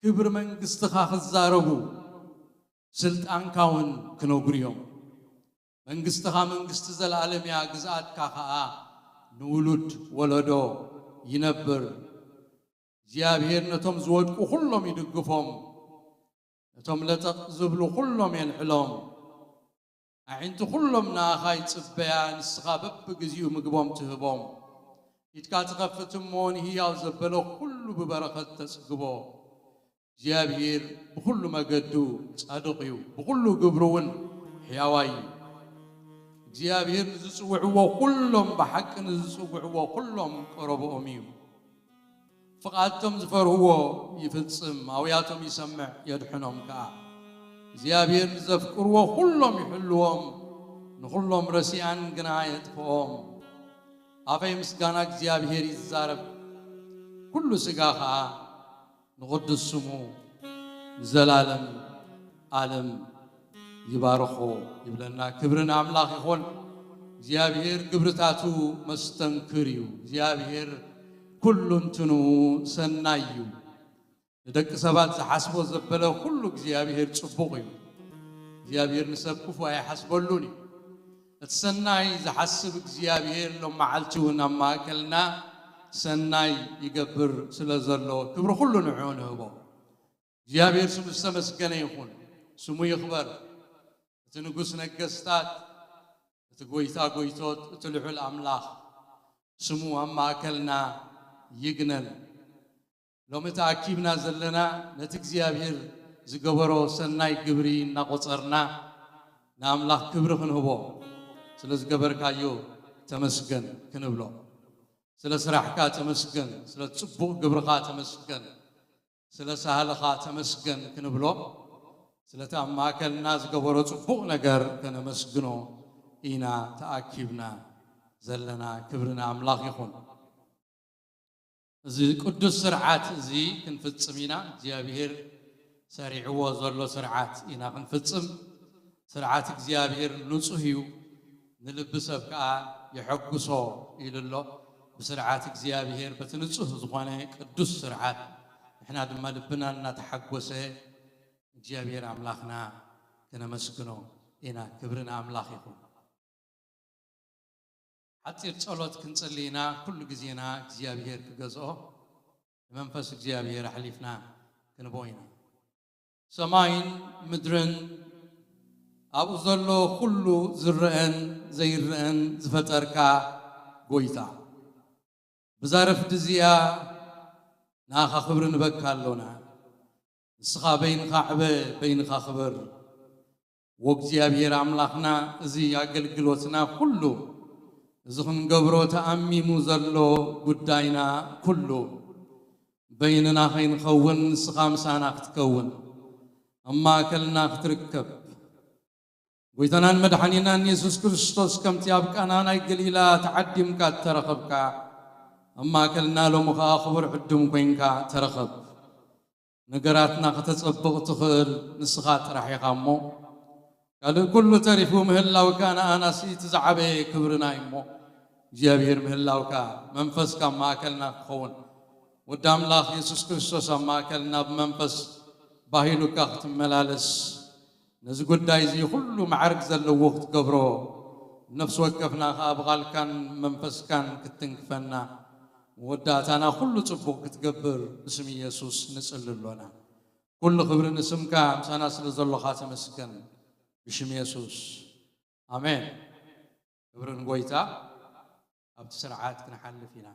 ክብሪ መንግስትኻ ክዛረቡ፣ ስልጣንካ እውን ክነግሩ እዮም። መንግስትኻ መንግስቲ ዘለኣለም እያ፣ ግዝኣትካ ኸኣ ንውሉድ ወለዶ ይነብር። እግዚኣብሔር ነቶም ዝወድቁ ኩሎም ይድግፎም፣ ነቶም ለጠቕ ዝብሉ ኩሎም የልዕሎም። ኣዒንቲ ኩሎም ንኣኻ ይጽበያ፣ ንስኻ በብግዜኡ ምግቦም ትህቦም። ኢድካ ትኸፍት እሞ ንህያው ዘበለ ኩሉ ብበረኸት ተጽግቦ። እግዚኣብሔር ብኹሉ መገዱ ጻድቕ እዩ፣ ብኹሉ ግብሩ እውን ሕያዋይ እዩ። እግዚኣብሔር ንዝጽውዕዎ ኩሎም፣ ብሓቂ ንዝጽውዕዎ ኩሎም ቀረብኦም እዩ። ፍቓድቶም ዝፈርህዎ ይፍጽም፣ ኣውያቶም ይሰምዕ የድሕኖም ከኣ። እግዚኣብሔር ንዘፍቅርዎ ኩሎም ይሕልዎም፣ ንኹሎም ረሲኣን ግና የጥፍኦም። ኣፈይ ምስጋና እግዚኣብሔር ይዛረብ፣ ኩሉ ስጋ ኸኣ ንቕዱስ ስሙ ንዘላለም ኣለም ይባርኾ ይብለና። ክብሪ ንኣምላኽ ይኹን። እግዚኣብሔር ግብርታቱ መስተንክር እዩ። እግዚኣብሔር ኩሉ እንትኑ ሰናይ እዩ። ንደቂ ሰባት ዝሓስቦ ዘበለ ኩሉ እግዚኣብሔር ጽቡቕ እዩ። እግዚኣብሔር ንሰብ ክፉ ኣይሓስበሉን እዩ። እቲ ሰናይ ዝሓስብ እግዚኣብሔር ሎም መዓልቲ እውን ኣብ ማእከልና ሰናይ ይገብር ስለ ዘሎ ክብሪ ኩሉ ንዕኡ ንህቦ። እግዚኣብሔር ስሙ ዝተመስገነ ይኹን። ስሙ ይኽበር። እቲ ንጉስ ነገስታት፣ እቲ ጎይታ ጎይቶት፣ እቲ ልዑል ኣምላኽ ስሙ ኣብ ማእከልና ይግነን። ሎሚ ተኣኪብና ዘለና ነቲ እግዚኣብሔር ዝገበሮ ሰናይ ግብሪ እናቖጸርና ንኣምላኽ ክብሪ ክንህቦ፣ ስለ ዝገበርካዮ ተመስገን ክንብሎ፣ ስለ ስራሕካ ተመስገን፣ ስለ ጽቡቕ ግብርኻ ተመስገን፣ ስለ ሳህልኻ ተመስገን ክንብሎ፣ ስለቲ ኣብ ማእከልና ዝገበሮ ጽቡቕ ነገር ከነመስግኖ ኢና ተኣኪብና ዘለና። ክብሪ ንኣምላኽ ይኹን። እዚ ቅዱስ ስርዓት እዚ ክንፍጽም ኢና። እግዚኣብሔር ሰሪዕዎ ዘሎ ስርዓት ኢና ክንፍጽም። ስርዓት እግዚኣብሔር ንጹህ እዩ፣ ንልቢ ሰብ ከኣ የሐጉሶ ኢሉ ኣሎ። ብስርዓት እግዚኣብሔር፣ በቲ ንጹህ ዝኾነ ቅዱስ ስርዓት ንሕና ድማ ልብና እናተሓጎሰ እግዚኣብሔር ኣምላኽና ከነመስግኖ ኢና። ክብሪ ንኣምላኽ ይኹን። ሓጺር ጸሎት ክንጽሊ ኢና። ኩሉ ግዜና እግዚኣብሔር ክገዝኦ ንመንፈስ እግዚኣብሔር ኣሕሊፍና ክንቦ ኢና። ሰማይን ምድርን ኣብኡ ዘሎ ኩሉ ዝረአን ዘይረአን ዝፈጠርካ ጎይታ፣ ብዛ ረፍዲ እዚኣ ንኣኻ ክብሪ ንበካ ኣሎና። ንስኻ በይንኻ ዕበ፣ በይንኻ ክበር። ወእግዚኣብሔር ኣምላኽና፣ እዚ ኣገልግሎትና ኩሉ፣ እዚ ክንገብሮ ተኣሚሙ ዘሎ ጉዳይና ኩሉ፣ በይንና ከይንኸውን ንስኻ ምሳና ክትከውን፣ ኣብ ማእከልና ክትርከብ፣ ጎይታናን መድሓኒናን የሱስ ክርስቶስ፣ ከምቲ ኣብ ቃና ናይ ገሊላ ተዓዲምካ እተረኸብካ፣ ኣብ ማእከልና ሎሚ ኸኣ ክቡር ዕዱም ኮይንካ ተረኸብ። ነገራትና ከተጸብቕ ትኽእል ንስኻ ጥራሕ ኢኻ እሞ፣ ካልእ ኩሉ ተሪፉ ምህላውካ ንኣናሲ እቲ ዝዓበየ ክብርና እዩ እሞ፣ እግዚኣብሔር ምህላውካ፣ መንፈስካ ኣብ ማእከልና ክኸውን፣ ወዲ ኣምላኽ የሱስ ክርስቶስ ኣብ ማእከልና ብመንፈስ ባሂሉካ ክትመላለስ፣ ነዚ ጉዳይ እዚ ኩሉ ማዕርግ ዘለዎ ክትገብሮ፣ ነፍሲ ወከፍና ኸኣ ብቓልካን መንፈስካን ክትትንክፈና፣ መወዳእታና ኩሉ ጽቡቕ ክትገብር ብስም ኢየሱስ ንጽሊ ኣሎና። ኩሉ ክብሪ ንስምካ፣ ምሳና ስለ ዘሎኻ ተመስገን። ብሽም የሱስ፣ ኣሜን። ክብሪ ንጎይታ። ኣብቲ ስርዓት ክንሓልፍ ኢና።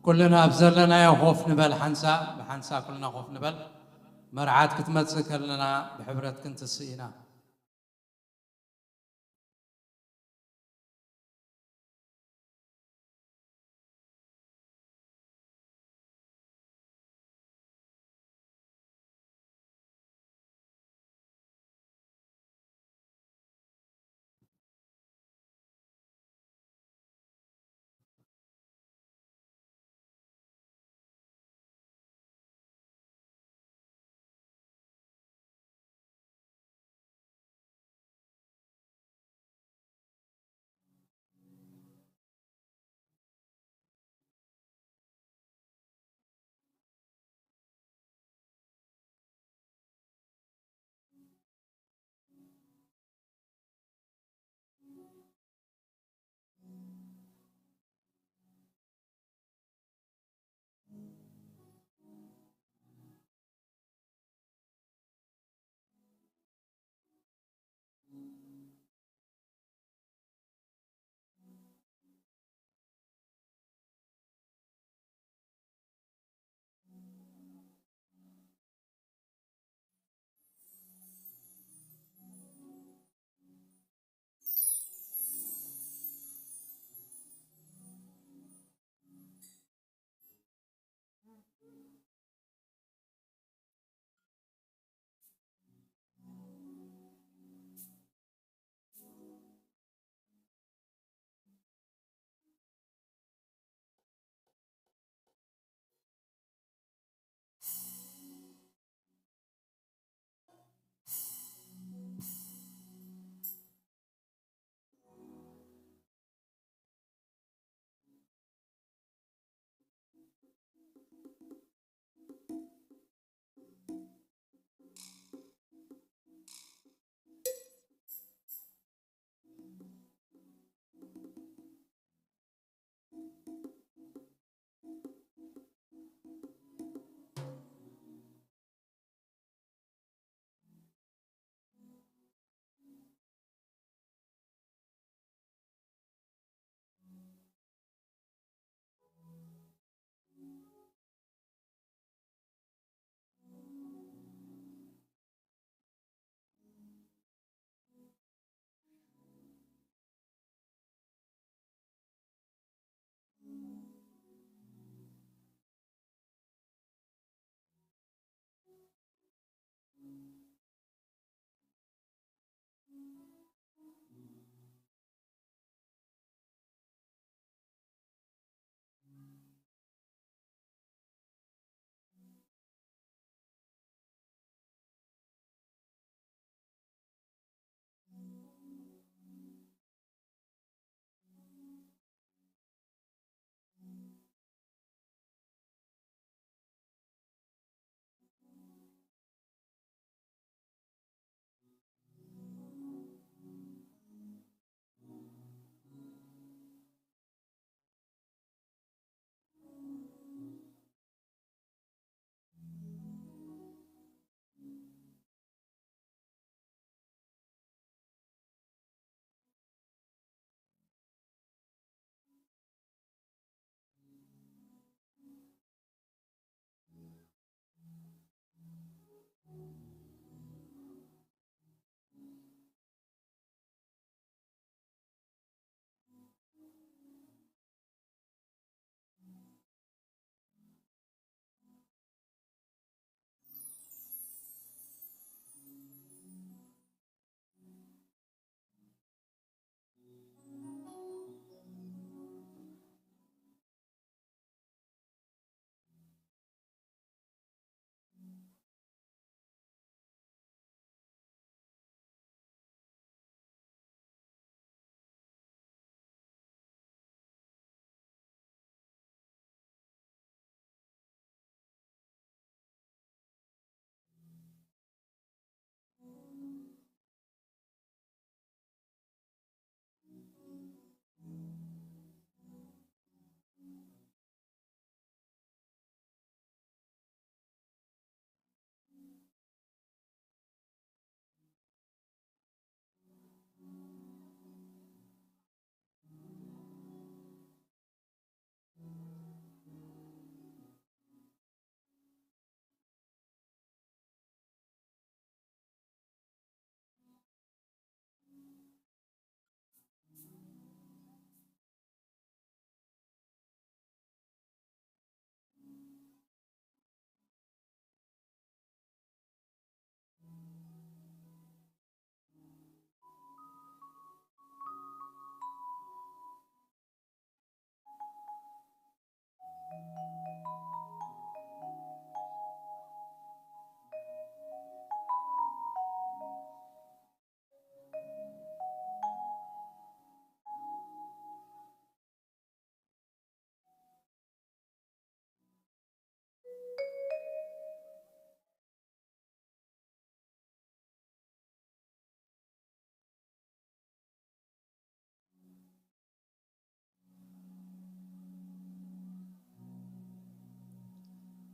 ኩልና ኣብ ዘለናዮ ኮፍ ንበል ሓንሳ፣ ብሓንሳ ኩልና ኮፍ ንበል። መርዓት ክትመጽእ ከለና ብሕብረት ክንትስእ ኢና።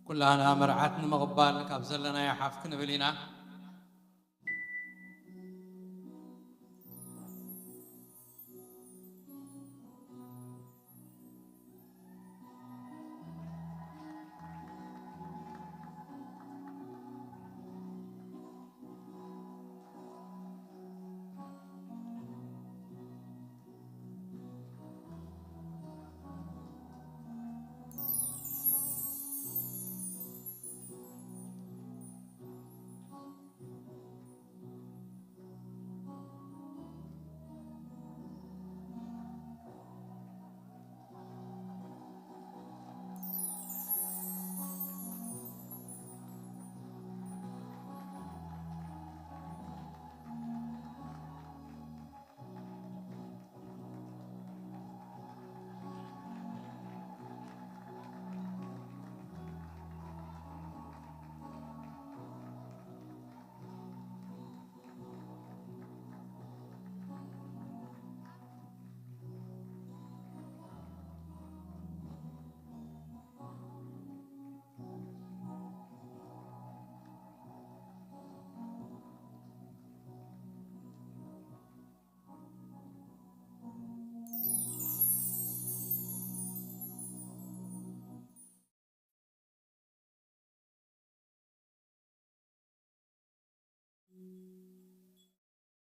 ኩላና መርዓት ንምቕባል ካብ ዘለናዮ ሓፍ ክንብል ኢና።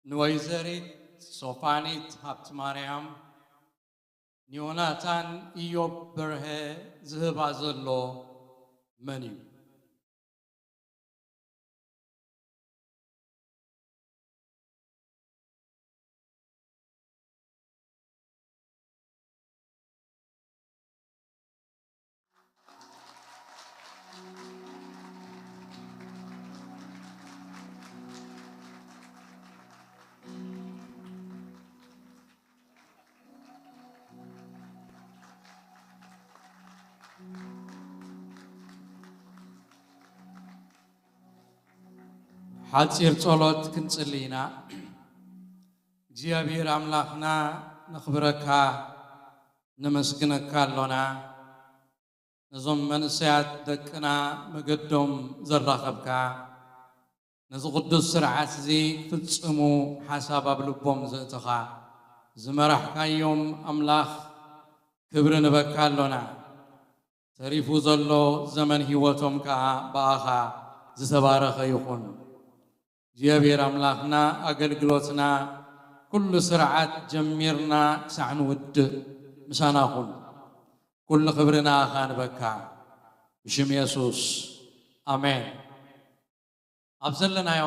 ንወይዘሪት ሶፋኒት ሃብትማርያም ንዮናታን ኢዮብ በርሀ ዝህባ ዘሎ መን እዩ? ሓጺር ጸሎት ክንጽሊ ኢና። እግዚኣብሔር ኣምላኽና፣ ነኽብረካ፣ ነመስግነካ ኣሎና። ነዞም መንእሰያት ደቅና መገዶም ዘራኸብካ፣ ነዚ ቅዱስ ስርዓት እዚ ክፍጽሙ ሓሳብ ኣብ ልቦም ዘእተኻ፣ ዝመራሕካዮም ኣምላኽ፣ ክብሪ ንበካ ኣሎና። ተሪፉ ዘሎ ዘመን ህይወቶም ከኣ ብኣኻ ዝተባረኸ ይኹን። እግዚኣብሔር ኣምላኽና፣ ኣገልግሎትና ኩሉ ስርዓት ጀሚርና ክሳዕ ንውድእ ምሳና ኩን። ኩሉ ክብሪ ንኣኻ ንበካ። ብሽም የሱስ፣ ኣሜን። ኣብ ዘለናዮ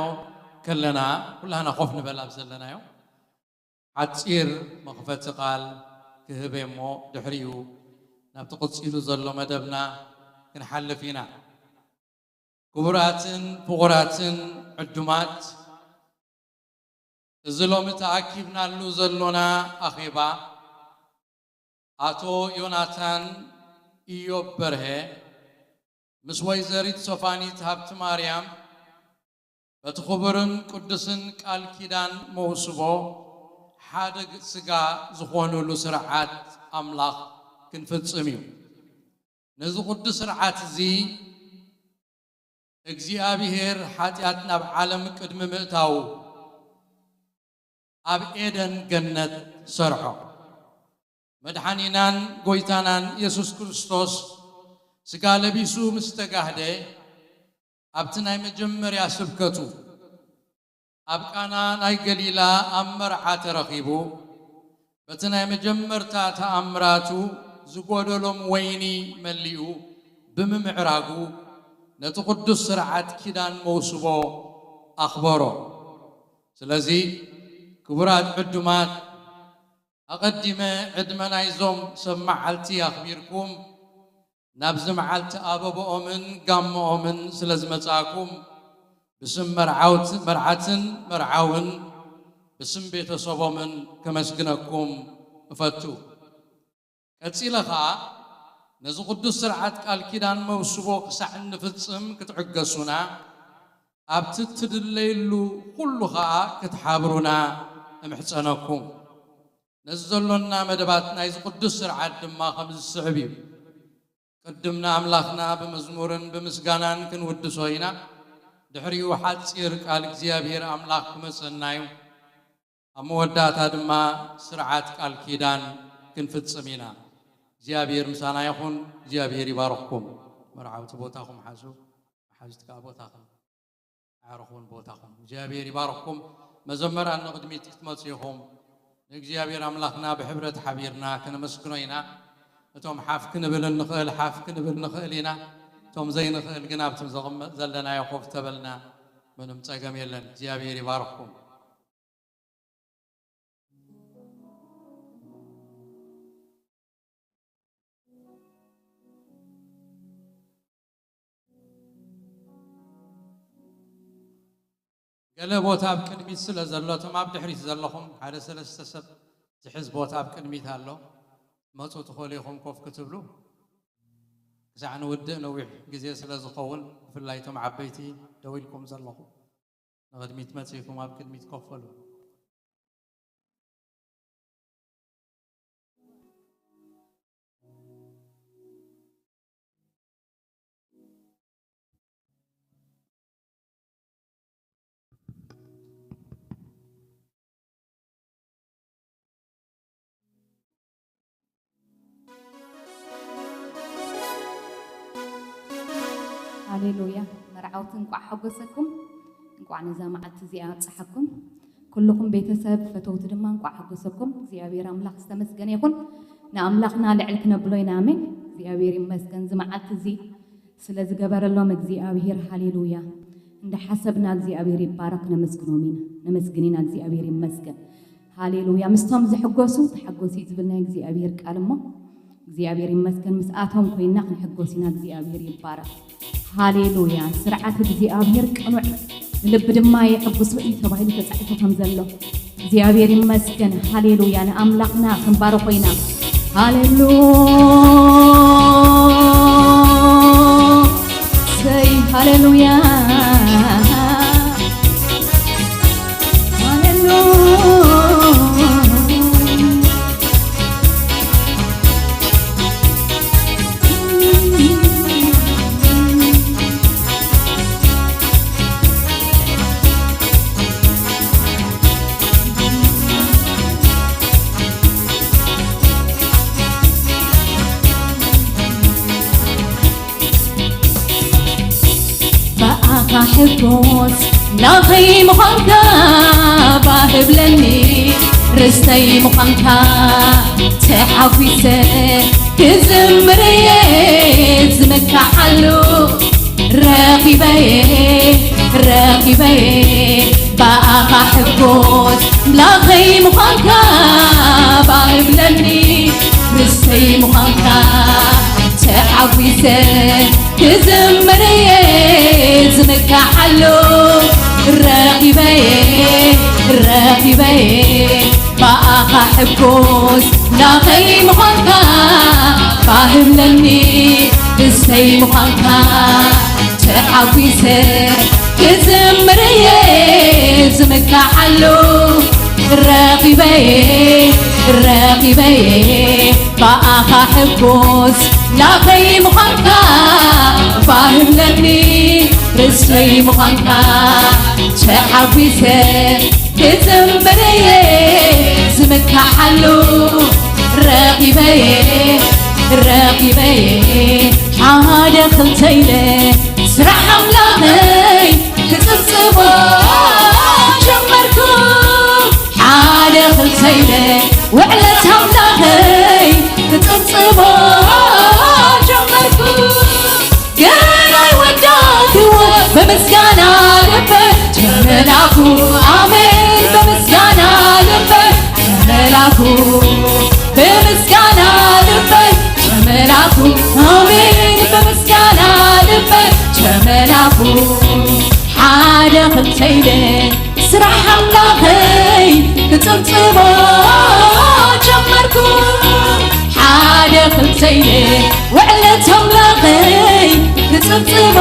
ከለና፣ ኩላህና ኮፍ ንበል። ኣብ ዘለናዮ ሓጺር መኽፈቲ ቃል ክህበ እሞ፣ ድሕሪኡ ናብቲ ቅጺሉ ዘሎ መደብና ክንሓልፍ ኢና። ክቡራትን ፍቑራትን ዕዱማት፣ እዚ ሎሚ ተኣኪብናሉ ዘሎና ኣኼባ፣ ኣቶ ዮናታን ኢዮብ በርሀ ምስ ወይዘሪት ሶፋኒት ሃብቲ ማርያም በቲ ክቡርን ቅዱስን ቃል ኪዳን መውስቦ ሓደ ስጋ ዝኾኑሉ ስርዓት ኣምላኽ ክንፍጽም እዩ። ነዚ ቅዱስ ስርዓት እዚ እግዚኣብሔር ሓጢኣት ናብ ዓለም ቅድሚ ምእታዉ ኣብ ኤደን ገነት ሰርሖ። መድሓኒናን ጎይታናን የሱስ ክርስቶስ ስጋ ለቢሱ ምስ ተጋህደ፣ ኣብቲ ናይ መጀመርያ ስብከቱ ኣብ ቃና ናይ ገሊላ ኣብ መርዓ ተረኺቡ፣ በቲ ናይ መጀመርታ ተኣምራቱ ዝጎደሎም ወይኒ መሊኡ ብምምዕራጉ፣ ነቲ ቅዱስ ስርዓት ኪዳን መውስቦ ኣኽበሮ። ስለዚ ክቡራት ዕዱማት፣ ኣቐዲመ ዕድመ ናይዞም ሰብ መዓልቲ ኣኽቢርኩም ናብዚ መዓልቲ ኣበብኦምን ጋመኦምን ስለ ዝመጻእኩም ብስም መርዓውት-፣ መርዓትን መርዓውን ብስም ቤተሰቦምን ከመስግነኩም እፈቱ። ቀጺለ ኸኣ ነዚ ቅዱስ ስርዓት ቃል ኪዳን መውስቦ ክሳዕ እንፍጽም ክትዕገሱና፣ ኣብቲ እትድለይሉ ኩሉ ኸኣ ክትሓብሩና እምሕጸነኩም። ነዚ ዘሎና መደባት ናይዚ ቅዱስ ስርዓት ድማ ከም ዝስዕብ እዩ። ቅድም ንኣምላኽና ብመዝሙርን ብምስጋናን ክንውድሶ ኢና። ድሕሪኡ ሓጺር ቃል እግዚኣብሔር ኣምላኽ ክመጸና እዩ። ኣብ መወዳእታ ድማ ስርዓት ቃል ኪዳን ክንፍጽም ኢና። እግዚኣብሔር ምሳና ይኹን። እግዚኣብሔር ይባርኽኩም። መርዓውቲ ቦታኹም ሓዙ፣ መሓዙት ከኣ ቦታኹም። ኣዕርኹን ቦታኹም። እግዚኣብሔር ይባርኽኩም። መዘመራን ንቕድሚት ክትመጹ ኢኹም። ንእግዚኣብሔር ኣምላኽና ብሕብረት ሓቢርና ከነመስግኖ ኢና። እቶም ሓፍ ክንብል እንኽእል፣ ሓፍ ክንብል ንኽእል ኢና። እቶም ዘይንኽእል ግን ኣብቲ ዘቕመ-፣ ዘለናዮ ኮፍ ተበልና፣ ምንም ጸገም የለን። እግዚኣብሔር ይባርኽኩም። ገለ ቦታ ኣብ ቅድሚት ስለ ዘሎ፣ እቶም ኣብ ድሕሪት ዘለኹም ሓደ ሰለስተ ሰብ ዝሕዝ ቦታ ኣብ ቅድሚት ኣሎ። መጹ ትኽእሉ ኢኹም ኮፍ ክትብሉ። ክሳዕ ንውድእ ነዊሕ ግዜ ስለ ዝኸውን፣ ብፍላይ እቶም ዓበይቲ ደው ኢልኩም ዘለኹም፣ ንቕድሚት መጺእኩም ኣብ ቅድሚት ኮፍ በሉ። ሃሌሉያ። መርዓውቲ እንቋዕ ሓጎሰኩም፣ እንቋዕ ነዛ መዓልቲ እዚኣ ኣብጽሓኩም። ኩልኹም ቤተሰብ ፈተውቲ ድማ እንቋዕ ሓጎሰኩም። እግዚኣብሔር ኣምላኽ ዝተመስገነ ይኹን። ንኣምላኽና ልዕል ክነብሎ ኢና። ኣሜን። እግዚኣብሔር ይመስገን። እዚ መዓልቲ እዚ ስለ ዝገበረሎም እግዚኣብሔር፣ ሃሌሉያ። እንዳሓሰብና እግዚኣብሔር ይባረክ፣ ነመስግኖም ኢና፣ ነመስግን ኢና፣ እግዚኣብሔር ይመስገን። ሃሌሉያ። ምስቶም ዝሕጎሱ ተሓጎሱ እዩ ዝብል ናይ እግዚኣብሔር ቃል እሞ፣ እግዚኣብሔር ይመስገን። ምስኣቶም ኮይና ክንሕጎስ ኢና፣ እግዚኣብሔር ይባረክ። ሃሌሉያ። ስርዓት እግዚኣብሔር ቅኑዕ፣ ንልቢ ድማ የሐጉሶ እዩ ተባሂሉ ተጻሒፉ ከም ዘሎ፣ እግዚኣብሔር ይመስገን። ሃሌሉያ። ንኣምላኽና ክንባርኾ ኢና። ሃሌሉ-፣ ሰይ ሃሌሉያ። ሃሌሉ-፣ ብኣኻ ሕጎስ ናኸይ ምዃንካ ባህብለኒ፣ ርስተይ ምዃንካ ተሓጒሰ ክዝምር እየ ዝምካሓሉ። ረኺበየ፣ ረኺበየ ብኣኻ ሕጎስ ላኸይ ምዃንካ ባህብለኒ፣ ርስተይ ምዃንካ ተሓጒሰ ክዝምር እየ ዝምካሓሉ። ረኺበየ፣ ረኺበየ ብኣኻ ሕጎስ ላኸይ ምዃንካ ባህብለኒ፣ ርስተይ ምዃንካ ተሓጒሰ ክዝምር እየ ዝምካሓሉ። ረኺበየ፣ ረኺበየ ብኣኻ ሕጎስ ላኸይ ምዃንካ ባህብለኒ፣ ርስተይ ምዃንካ ተሓጒሰ ክዝምር እየ ዝምካሓሉ። ረኺበየ፣ ረኺበየ ሓደ ክልተ ኢለ ስራሕ ኣምላኸይ ክጽብጽቦ ጀመርኩ። ሓደ ክልተ ኢለ ውዕለት ኣምላኸይ ክጽብጽቦ ጀመርኩ። ገና ኣይወዳእክዎ ብምስጋና ልበይ ተመላኩ። ኣሜን። ብምስጋና ልበይ ተመላኩ። ብምስጋና ልበይ ተመላኩ። ኣሜን። ብምስጋና ልበይ ተመላኩ። ሓደ ክልተ ኢለ ስራሕ ኣምላኸይ ክጽብጽቦ ጀመርኩ። ሓደ ክልተ ኢለ ውዕለት ኣምላኸይ ክጽብጽቦ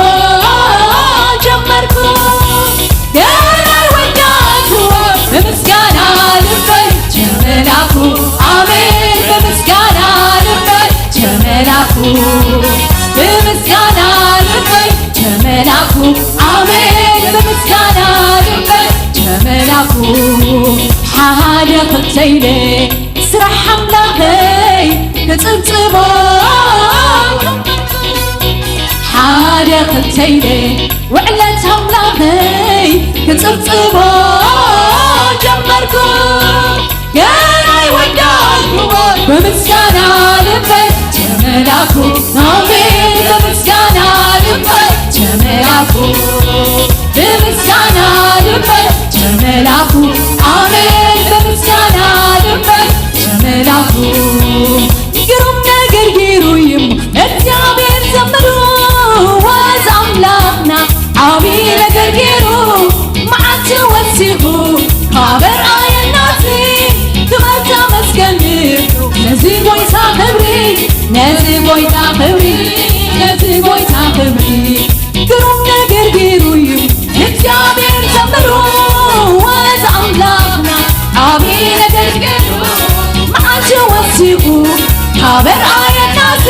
ጀመርኩ። ገና ኣይወዳእኩዎ ብምስጋና ልበይ ተመላኩ። ኣሜን። ብምስጋና ልበይ ተመላኩ። ኢለ ስራሕ ኣምላኸይ ክጽብጽቦ፣ ሓደ ክልተ ኢለ ውዕለት ኣምላኸይ ክጽብጽቦ ጀመርኩ። ገና ኣይወዳእኩዎ፣ ብምስጋና ልበይ ተመላኩ። ኣሜን፣ ብምስጋና ልበይ ተመላኩ። ብምስጋና ልበይ ተመላኩ። ኣሜን፣ ብምስጋና ልበይ ተመላኩ። ግሩም ነገር ገይሩ እዩ እሞ እግዚኣብሔር ዘምሩ፣ ወዝ ኣምላኽና ዓብዪ ነገር ገይሩ፣ መዓልቲ ወሲኹ ካብ ኣርኣየናሲ ክመርታ መስገን። ነዚ ጎይታ ክብሪ፣ ነዚ ጎይታ ክብሪ፣ ነዚ ጎይታ ክብሪ። ግሩም ነገር ገይሩ እዩ እግዚኣብሔር ዘምሩ፣ ወዝ ኣምላኽና ዓብዪ ነገር ገይሩ፣ መዓልቲ ወሲኹ ካብ ኣርኣየናሲ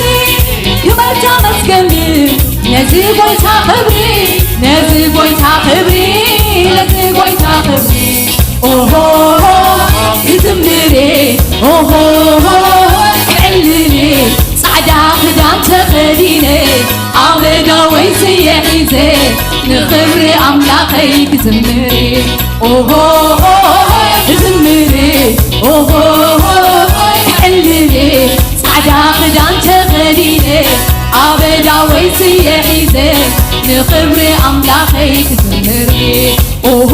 ክበርታ መስገን። ነዚ ጎይታ ክብሪ፣ ነዚ ጎይታ ክብሪ፣ ነዚ ጎይታ ክብሪ። ኦሆ ክዝምር፣ ኦሆ ክዕልል፣ ጻዕዳ ክዳን ተኸዲነ፣ ኣበዳ ወይን'የ ሒዘ፣ ንኽብሪ ኣምላኸይ ክዝምር። ኦሆ ክዝምር፣ ኦሆ ክዕልል፣ ጻዕዳ ክዳን ተኸዲነ፣ ኣበዳ ወይን'የ ሒዘ፣ ንኽብሪ ኣምላኸይ ክዝምር። ኦሆ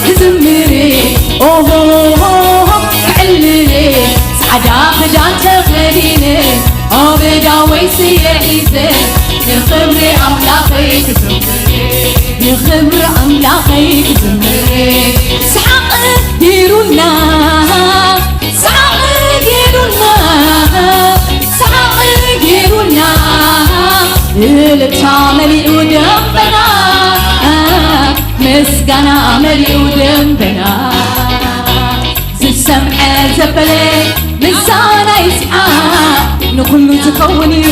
ክዝምር፣ ኦሆ ክዕልል፣ ጻዕዳ ክዳን ተኸዲነ፣ ኣበዳ ወይን'የ ሒዘ፣ ንኽብሪ ኣምላኸይ ክዝምር፣ ንኽብሪ ኣምላኸይ ክዝምር። ሰሓቕ ገይሩልና፣ ሰሓቕ ገይሩልና፣ ሰሓቕ ገይሩልና፣ እልልታ መሊኡ ደንበና፣ ምስጋና መሊኡ ደንበና። ዝሰምዐ ዘበለ ምስጋና ይስሓቕ፣ ንኹሉ ዝኸውን እዩ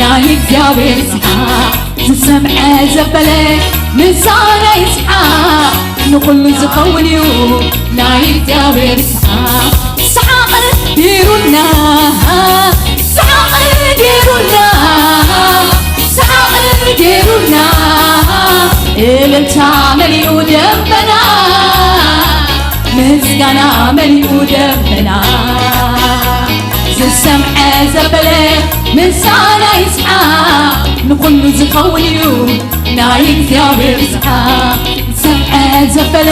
ናይ እግዚኣብሔር ይስሓቕ። ዝሰምዐ ዘበለ ምስጋና ይስሓቕ፣ ንኹሉ ዝኸውን እዩ ናይ እግዚኣብሔር ይስሓቕ። ሰሓቕ ገይሩልና፣ ሰሓቕ ገይሩልና፣ ሰሓቕ ገይሩልና፣ እልልታ መሊኡ ደንበና፣ ምስጋና መሊኡ ደንበና። ዝሰምዐ ዘበለ ምስጋና ይስሓቕ፣ ንኹሉ ዝኸውን እዩ ናይ እግዚኣብሔር ይስሓቕ። ዝሰምዐ ዘበለ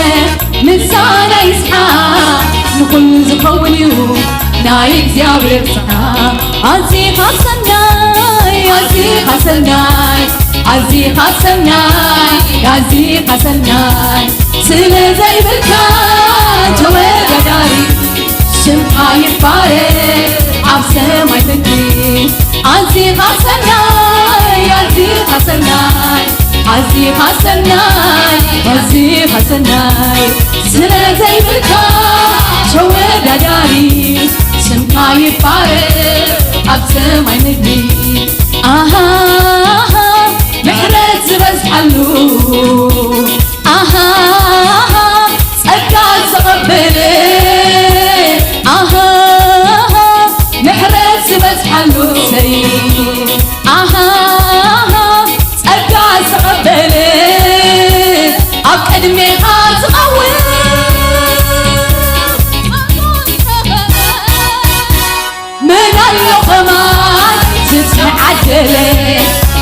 ምስጋና ይስሓቕ፣ ንኹሉ ዝኸውን እዩ ናይ እግዚኣብሔር ይስሓቕ። ኣዚኻ ሰናይ፣ ኣዚኻ ሰናይ፣ ኣዚኻ ሰናይ፣ ኣዚኻ ሰናይ፣ ስለ ዘይብልካ ተወዳዳሪ። ሽምካ ይባረክ ኣብ ሰማይ ምድሪ። ኣዚኻ ሰናይ፣ ኣዚኻ ሰናይ፣ ኣዚኻ ሰናይ፣ ኣዚኻ ሰናይ፣ ስለ ዘይብልካ ተወዳዳሪ። ሽምካ ይባረክ ኣብ ሰማይ ምድሪ። ኣሃ ምሕረት ዝበዝሓሉ፣ ኣሃ ጸጋ ዝተቐበለ፣ ኣሃ ምሕረት ዝበዝሓሉ፣ ሰይ ኣሃ ጸጋ ዝተቐበለ፣ ኣብ ቅድሜኻ ዝቐውም መን ኣሎ ከማን ዝተዓደለ?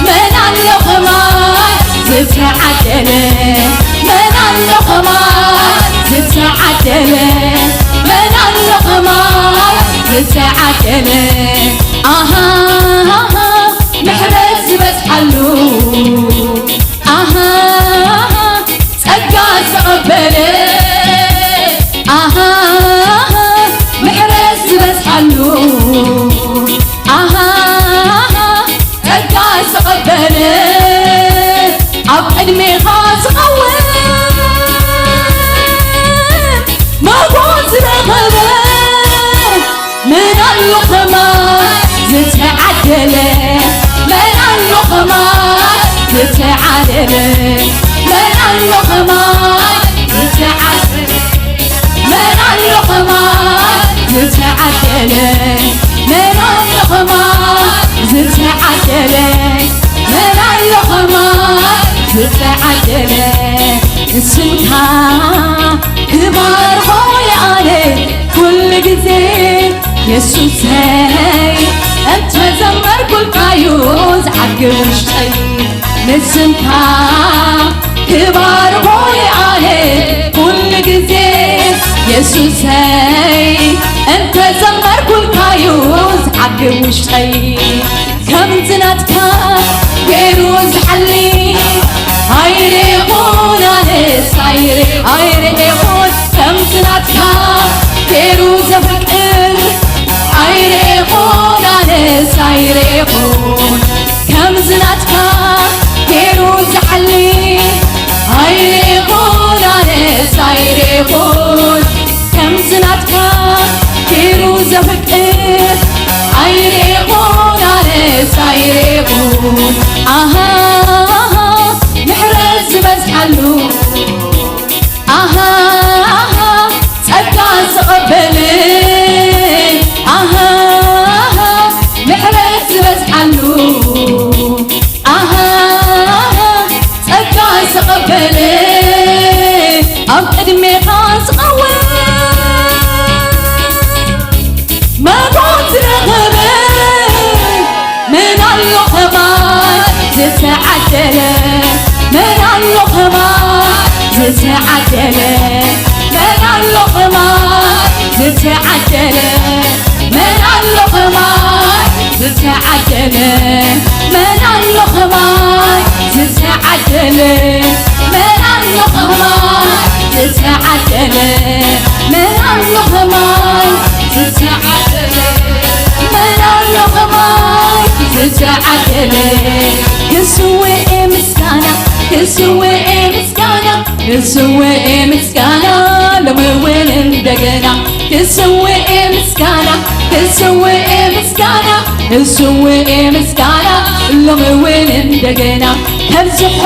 መን ኣሎ ከማን ዝተዓደለ? መን ኣሎ ከማን ዝተዓደለ? መን ኣሎ ከማን ዝተዓደለ? ኣሃ ምሕረት ዝበዝሓሉ፣ ኣሃ ጸጋ ዝተቐበለ፣ ኣሃ ምሕረት ዝበዝሓሉ፣ ኣሃ ጸጋ ዝተቐበለ፣ ኣብ ቅድሜኻ ዝቐውም ሞጎስ ዝረኸበ፣ መን ኣሎ ከማን ዝተዓደለ? መን ኣሎ ከማን ዝተዓደለ? መን ኣሎ ከማን ዝተዓደለ? መን ኣሎ ከማን ስምካ ክባር ሆይ ኣነ ኩሉ ግዜ የሱሰይ እንተዘመርኩልካዩ ዝዓግብ ውሽጠይ። ንስምካ ክባር ሆይ ኣነ ኩሉ ግዜ የሱሰይ እንተዘመርኩልካዩ ዝዓግብ ውሽጠይ። ከምዚ ናትካ ገይሩ ዝሓሊ ኣይሬኹን ኣነስ ኣይሬ ኣይሬኹን ከምዚ ናትካ ገይሩ ዘፍቅር ኣይሬኹን ኣነስ ኣይሬኹን ከምዚ ናትካ ገይሩ ዝሓሊ ኣይሬኹን ኣነስ ኣይሬኹን ከምዚ ናትካ ገይሩ ዘፍቅር ኣይሬኹን ኣነስ ኣይሬኹን ኣሃ ምሕረት ዝበዝሓሉ ኣሃ ጸጋ ዝቕበል ኣሃ ምሕረት ዝበዝሓሉ ኣሃ ጸጋ ዝቕበል ኣብ ቅድሜኻ ዝቐውም መጎት ዝረኸበ መን ኣሎ ኸማይ ዝተዓደለ መን ኣሎ ኸማይ ዝተዓደለ መን ኣሎ ኸማይ ዝተዓደለ መን ኣሎ ኸማይ ዝተዓደለ መን ኣሎ ኸማይ ዝተዓደለ መን ኣሎ ኸማይ ዝተዓደለ መን ኣሎ ኸማይ ዝተዓደለ መን ኣሎ ኸማይ ዝተዓደለ ክስውእ ምስጋና ክስውእ ምስጋና ክስውእ ምስጋና ሎሚ እውን እንደገና ክስውእ ምስጋና ክስውእ ምስጋና ክስውእ ምስጋና ሎሚ እውን እንደገና ከብዝሖ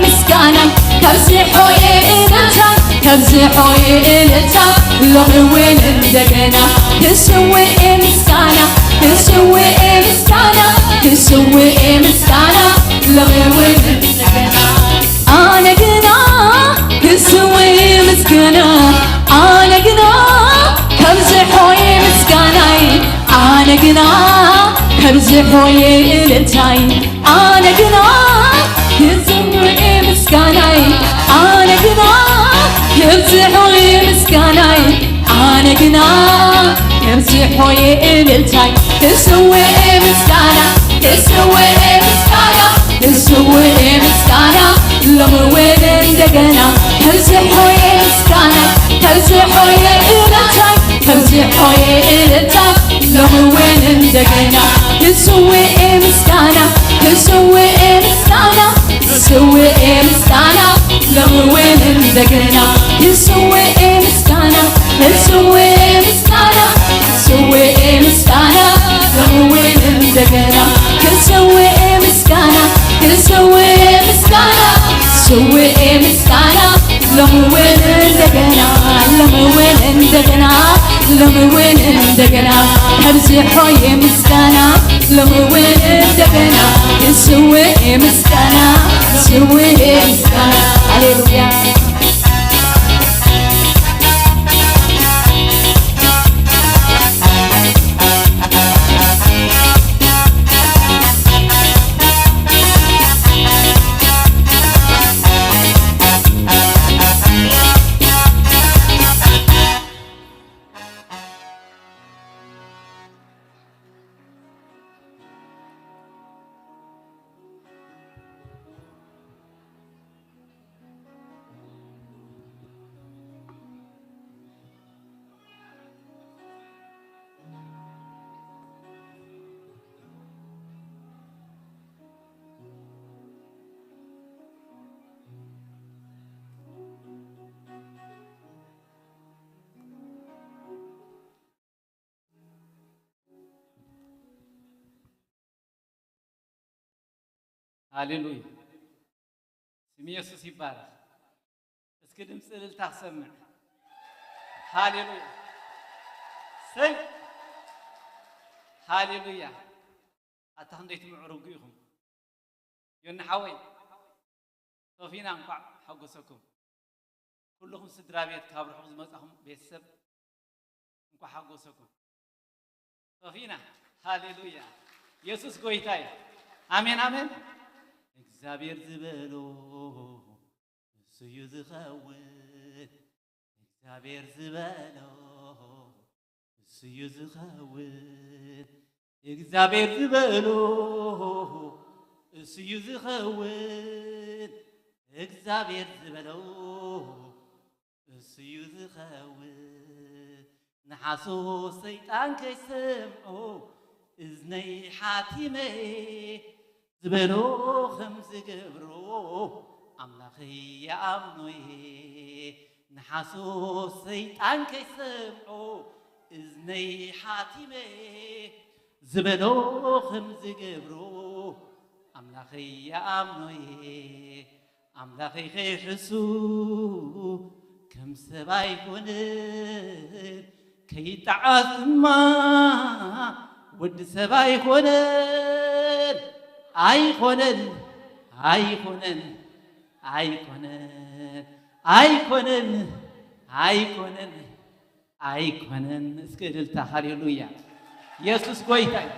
ምስጋና ከብዝሖ እልልታ ከብዝሖ እልልታ ሎሚ እውን እንደገና ክስውእ ምስጋና ክስውእ ምስጋና ክስውእ ምስጋና ሎሚ እውን እንደገና ኣነ ግና ክስውእ ምስጋና ኣነ ግና ከብዝሖ ምስጋናይ ኣነ ግና ከብዝሖ እልልታይ ኣነ ግና ክስውእ ምስጋናይ ኣነ ግና ከብዝሖ ምስጋናይ ኣነ ግና ከብዝሖ እልልታይ ክስውእ ምስጋና ክስውእ ምስጋና ክስውእ ምስጋና ሎሚ እውን እንደገና ከብዝሖ ምስጋና ከብዝሖ እልልታይ ከብዝሖ እልልታይ ሎሚ እውን እንደገና ክስውእ ምስጋና ክስውእ ምስጋና ክስውእ ምስጋና ሎሚ እውን እንደገና ክስውእ ምስጋና ክስውእ ምስጋና ክስውእ ምስጋና ሎሚ እውን እንደገና ክስውእ ምስጋና ክስውእ ምስጋና ክስውእ ምስጋና ሎሚ እውን እንደገና ሎሚ እውን እንደገና ሎሚ እውን እንደገና ከብዝሖ ምስጋና ሎሚ እውን እንደገና ክስውእ ምስጋና ክስውእ ምስጋና ሃሌሉያ ሃሌሉያ። ስም ኢየሱስ ይባረክ። እስኪ ድምፂ እልልታ ክሰምዕ። ሃሌሉያ። ሰይ። ሃሌሉያ። ኣታ ክንደይ ትምዕርጉ ኢኹም። ዮኒ ሓወይ፣ ሶፊና እንኳዕ ሓጎሰኩም። ኩልኹም ስድራ ቤት፣ ካብ ርሑቕ ዝመጻኹም ቤተሰብ፣ እንኳዕ ሓጎሰኩም። ሶፊና፣ ሃሌሉያ። የሱስ ጎይታ እዩ። ኣሜን፣ ኣሜን። እግዚኣብሔር ዝበሎ እሱ እዩ ዝኸውን። እግዚኣብሔር ዝበሎ እሱ እዩ ዝኸውን። እግዚኣብሔር ዝበሎ እሱ እዩ ዝኸውን። እግዚኣብሔር ዝበሎ እሱ እዩ ዝኸውን። ንሓሶት ሰይጣን ከይሰምዖ እዝነይ ሓቲመ ዝበሎ ከም ዝገብሮ ኣምላኸይ ይኣምኖ እየ። ንሓሶት ሰይጣን ከይሰምዖ እዝነይ ሓቲመ ዝበሎ ከም ዝገብሮ ኣምላኸይ ይኣምኖ እየ። ኣምላኸይ ከይሕሱ ከም ሰብ ኣይኮነን፣ ከይጠዓስ ድማ ወዲ ሰብ ኣይኮነን። ኣይኮነን፣ ኣይኮነን፣ ኣይኮነን፣ ኣይኮነን፣ ኣይኮነን፣ ኣይኮነን። እስከ እልልታ፣ ሃሌሉያ። የሱስ ጎይታ እዩ።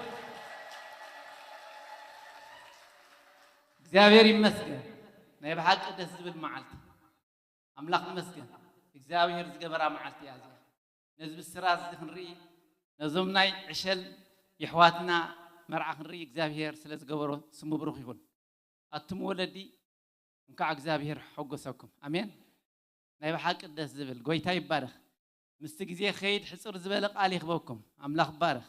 እግዚኣብሔር ይመስገን። ናይ ብሓቂ ደስ ዝብል መዓልቲ። ኣምላኽ ይመስገን። እግዚኣብሔር ዝገበራ መዓልቲ እያ እዚኣ። ነዚ ብስራት እዚ ክንርኢ፣ ነዞም ናይ ዕሸል የሕዋትና መርዓ ክንርኢ እግዚኣብሔር ስለ ዝገበሮ ስሙ ብሩኽ ይኹን። ኣቱም ወለዲ፣ እንኳዕ እግዚኣብሔር ሓጎሰኩም። ኣሜን። ናይ ብሓቂ ደስ ዝብል። ጎይታ ይባረኽ። ምስቲ ግዜ ክኸይድ ሕጽር ዝበለ ቃል ይኽበኩም። ኣምላኽ ይባረኽ።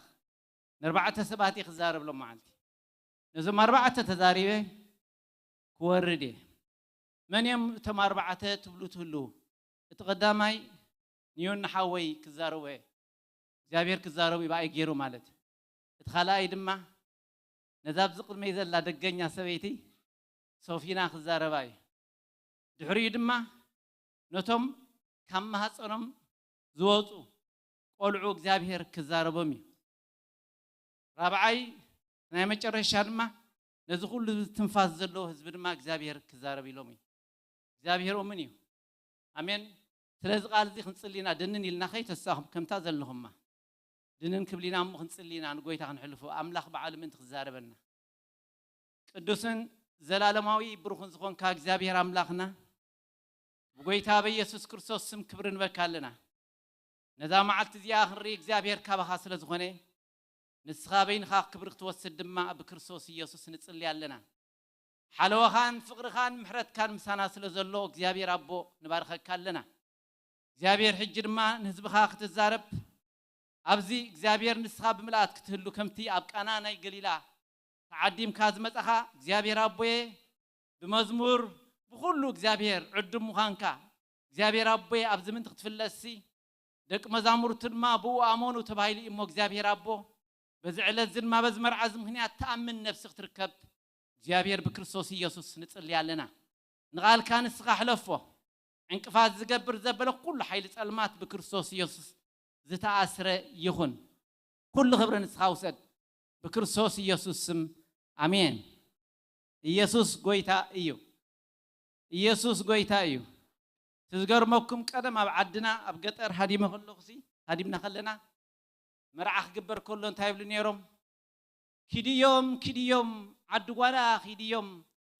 ንኣርባዕተ ሰባት እየ ክዛረብ ሎም መዓልቲ። ነዞም ኣርባዕተ ተዛሪበ ክወርድ እየ። መን እዮም እቶም ኣርባዕተ ትብሉ ትህልዉ? እቲ ቀዳማይ ንዮኒ ሓወይ ክዛረቦ እየ። እግዚኣብሔር ክዛረቡ እዩ ብኣይ ገይሩ ማለት። እቲ ካልኣይ ድማ ነዛ ኣብዚ ቅድመይ ዘላ ደገኛ ሰበይቲ ሶፊና ክዛረባ እዩ። ድሕሪኡ ድማ ነቶም ካብ ማህፀኖም ዝወፁ ቆልዑ እግዚኣብሔር ክዛረቦም እዩ። ራብዓይ ናይ መጨረሻ ድማ ነዚ ኩሉ ትንፋስ ዘለዎ ህዝቢ ድማ እግዚኣብሔር ክዛረብ ኢሎም እዩ። እግዚኣብሔር እሙን እዩ። ኣሜን። ስለዚ ቃል እዚ ክንጽሊ ኢና፣ ድንን ኢልና ከይተሳኹም ከምታ ዘለኹማ ድንን ክብል ኢና እሞ ክንጽሊ ኢና፣ ንጎይታ ክንሕልፎ ኣምላኽ በዓሉ ምእንቲ ክዛረበና። ቅዱስን ዘላለማዊ ብሩኽን ዝኾንካ እግዚኣብሔር ኣምላኽና፣ ብጎይታ በኢየሱስ ክርስቶስ ስም ክብሪ ንበካ ኣለና። ነዛ መዓልቲ እዚኣ ክንርኢ እግዚኣብሔር ካባኻ ስለ ዝኾነ፣ ንስኻ በይንኻ ክብሪ ክትወስድ ድማ ብክርስቶስ ኢየሱስ ንጽሊ ኣለና። ሓለዋኻን ፍቕርኻን ምሕረትካን ምሳና ስለ ዘሎ እግዚኣብሔር ኣቦ ንባርኸካ ኣለና። እግዚኣብሔር ሕጂ ድማ ንህዝብኻ ክትዛረብ ኣብዚ እግዚኣብሔር ንስኻ ብምልኣት ክትህሉ ከምቲ ኣብ ቃና ናይ ገሊላ ተዓዲምካ ዝመጻኻ እግዚኣብሔር ኣቦየ ብመዝሙር ብኹሉ እግዚኣብሔር ዕዱም ምዃንካ እግዚኣብሔር ኣቦየ ኣብዚ ምንቲ ክትፍለጥሲ ደቂ መዛሙርቱ ድማ ብኡ ኣመኑ ተባሂሉ እዩ እሞ እግዚኣብሔር ኣቦ በዚ ዕለት እዚ ድማ በዚ መርዓ እዚ ምኽንያት ትኣምን ነፍሲ ክትርከብ እግዚኣብሔር ብክርስቶስ ኢየሱስ ንጽሊ ኣለና። ንቓልካ ንስኻ ሕለፎ። ዕንቅፋት ዝገብር ዘበለ ኩሉ ሓይሊ ጸልማት ብክርስቶስ ኢየሱስ ዝተኣስረ ይኹን። ኩሉ ክብሪ ንስኻ ውሰድ። ብክርስቶስ ኢየሱስ ስም ኣሜን። ኢየሱስ ጎይታ እዩ። ኢየሱስ ጎይታ እዩ። እቲ ዝገርመኩም ቀደም ኣብ ዓድና ኣብ ገጠር ሃዲመ ከለኹሲ ሃዲምና ከለና መርዓ ክግበር ከሎ እንታይ ይብሉ ነይሮም? ኪድዮም ኪድዮም ዓዲ ጓና ኪድዮም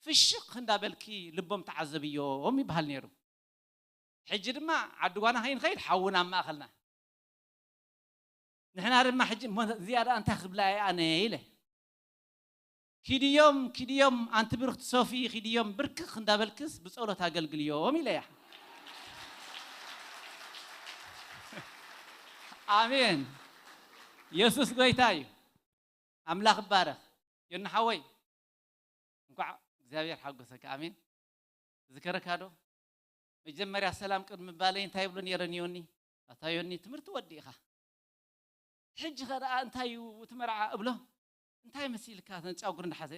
ፍሽኽ እንዳበልኪ ልቦም ተዓዘብዮም ይበሃል ነይሩ። ሕጂ ድማ ዓዲ ጓና ከይንኸይድ ሓውና ኣብ ማእኸልና ንሕና ድማ ሕጂ እሞ እዚኣ ደኣ እንታይ ክብላ እየ ኣነ ኢለ ኪድዮም ኪድዮም ኣንቲ ብርክቲ ሶፊ ኪድዮም ብርክኽ እንዳበልክስ ብጸሎት ኣገልግልዮም ኢለያ። ኣሜን። የሱስ ጎይታ እዩ። ኣምላኽ ይባረኽ። ዮኒ ሓወይ እንኳዕ እግዚኣብሔር ሓጎሰካ። ኣሜን። ዝከረካ ዶ? መጀመርያ ሰላም ቅድሚ ባለይ እንታይ ይብሎ ነይረ ንዮኒ? ኣታ ዮኒ ትምህርቲ ወዲእኻ ሕጂ ኸ ደኣ እንታይ እዩ እቲ መርዓ እብሎ? እንታይ መሲልካ ተን ጫጉር እንዳሓዘ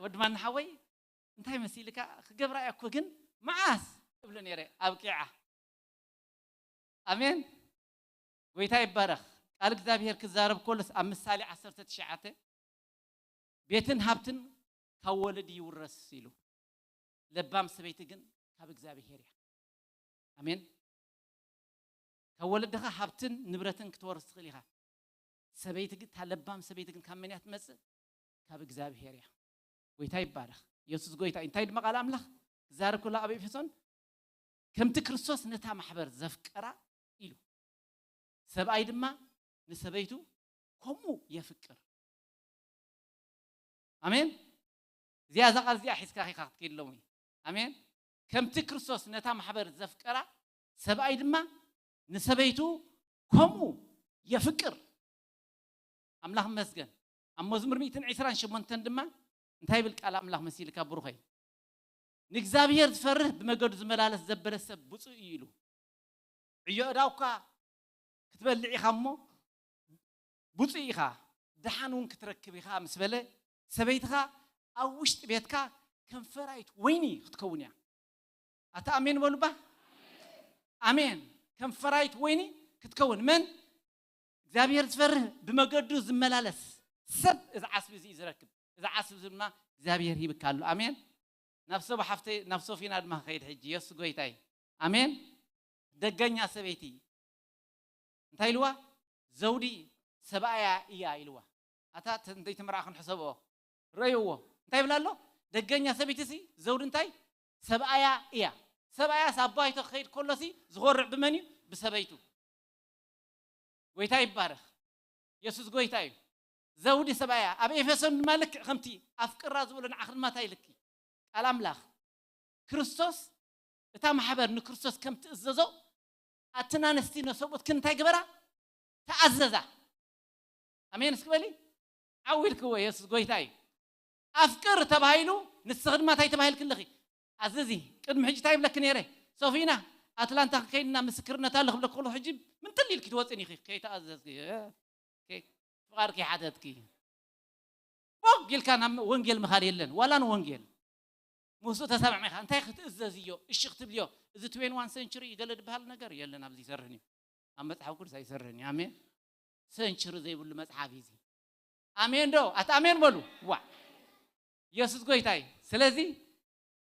ወዲ ማን ሓወይ እንታይ መሲልካ ክገብራ እያ እኮ ግን መዓስ እብሎ ነይረ ኣብቂዓ። ኣሜን። ጎይታ ይባረኽ። ቃል እግዚኣብሔር ክዛረብ ከሎስ ኣብ ምሳሌ ዓሰርተ ትሽዓተ ቤትን ሃብትን ካብ ወለዲ ይውረስ ኢሉ፣ ለባም ሰበይቲ ግን ካብ እግዚኣብሔር እያ። ኣሜን። ካብ ወለድኻ ሃብትን ንብረትን ክትወርስ ትኽእል ኢኻ። ሰበይቲ ግን፣ እታ ለባም ሰበይቲ ግን ካብ መን እያ ትመጽእ? ካብ እግዚኣብሔር እያ። ጎይታ ይባረኽ። የሱስ ጎይታ እዩ። እንታይ ድማ ቃል ኣምላኽ ክዛረብ ከሎ ኣብ ኤፌሶን፣ ከምቲ ክርስቶስ ነታ ማሕበር ዘፍቀራ ኢሉ፣ ሰብኣይ ድማ ንሰበይቱ ከምኡ የፍቅር። ኣሜን። እዚኣ፣ እዛ ቃል እዚኣ ሒዝካ ኺኻ ክትከይድ ሎሚ። ኣሜን። ከምቲ ክርስቶስ ነታ ማሕበር ዘፍቀራ፣ ሰብኣይ ድማ ንሰበይቱ ከምኡ የፍቅር። ኣምላኽ ይመስገን። ኣብ መዝሙር ሚእትን ዕስራን ሸሞንተን ድማ እንታይ ይብል ቃል ኣምላኽ መሲልካ ብሩኸይ? ንእግዚኣብሔር ዝፈርህ፣ ብመገዱ ዝመላለስ ዘበለ ሰብ ብፁዕ እዩ ኢሉ። ዕዮ ዕዳውካ ክትበልዕ ኢኻ እሞ ብፁዕ ኢኻ፣ ደሓን እውን ክትረክብ ኢኻ ምስ በለ፣ ሰበይትኻ ኣብ ውሽጢ ቤትካ ከም ፈራይት ወይኒ ክትከውን እያ። ኣታ ኣሜን በሉባ። ኣሜን። ከም ፈራይት ወይኒ ክትከውን። መን? እግዚኣብሔር ዝፈርህ፣ ብመገዱ ዝመላለስ ሰብ እዚ ዓስቢ እዚ እዩ ዝረክብ። እዚ ዓስቢ እዚ ድማ እግዚኣብሔር ሂብካ ኣሎ። ኣሜን። ናብ ሰብ ሓፍተይ፣ ናብ ሶፊና ድማ ክኸይድ ሕጂ። የሱስ ጎይታ እዩ። ኣሜን። ደገኛ ሰበይቲ እንታይ ኢልዋ? ዘውዲ ሰብኣያ እያ ኢልዋ። ኣታ ተ-፣ እንተይትምርዓ ክንሕሰብኦ። ረእይዎ። እንታይ ይብል ኣሎ? ደገኛ ሰበይቲ ሲ ዘውዲ እንታይ? ሰብኣያ እያ። ሰብኣያስ ኣብ ባይቶ ክኸይድ ከሎ ሲ ዝኾርዕ ብመን እዩ? ብሰበይቱ። ጎይታ ይባረኽ። የሱስ ጎይታ እዩ። ዘውዲ ሰብኣያ። ኣብ ኤፌሶን ድማ ልክዕ ከምቲ ኣፍቅራ ዝበሎ ንዓኽን ማታይ ልኪ። ቃል ኣምላኽ። ክርስቶስ፣ እታ ማሕበር ንክርስቶስ ከም ትእዘዞ፣ ኣትን ኣንስቲ ነሰብኡትክን እንታይ ግበራ? ተኣዘዛ። ኣሜን እስኪ በሊ። ዓው ኢልክዎ፣ የሱስ ጎይታ እዩ። ኣፍቅር ተባሂሉ፣ ንስኺ ድማ እንታይ ተባሂልኪ ኣለኺ? ኣዘዚ። ቅድሚ ሕጂ እንታይ ይብለኪ ነይረ? ሶፊና፣ ኣትላንታ ክንከይድ ኢና፣ ምስክርነት ኣሎ ክብለኪ ከለኹ፣ ሕጂ ምንጥል ኢልኪ ትወፅን ኢኺ፣ ከይተኣዘዝኪ። እ፣ ከይ-፣ ፍቓድኪ ሓተትኪ። ቦግ ኢልካ ናብ ወንጌል ምኻድ የለን፣ ዋላ ንወንጌል። ምስኡ ተሰማዕሚኻ እንታይ ክትእዘዝዮ፣ እሺ ክትብልዮ? እዚ ትዌንቲ ዋን ሰንቹሪ እዩ ገለ ዝበሃል ነገር የለን፣ ኣብዚ ይሰርሕን እዩ። ኣብ መጽሓፍ ቅዱስ ኣይሰርሕን እዩ። ኣሜን። ሰንቹሪ ዘይብሉ መጽሓፍ እዩ እዚ። ኣሜን ዶ? ኣታ ኣሜን በሉ። ዋ። የሱስ ጎይታ እዩ። ስለዚ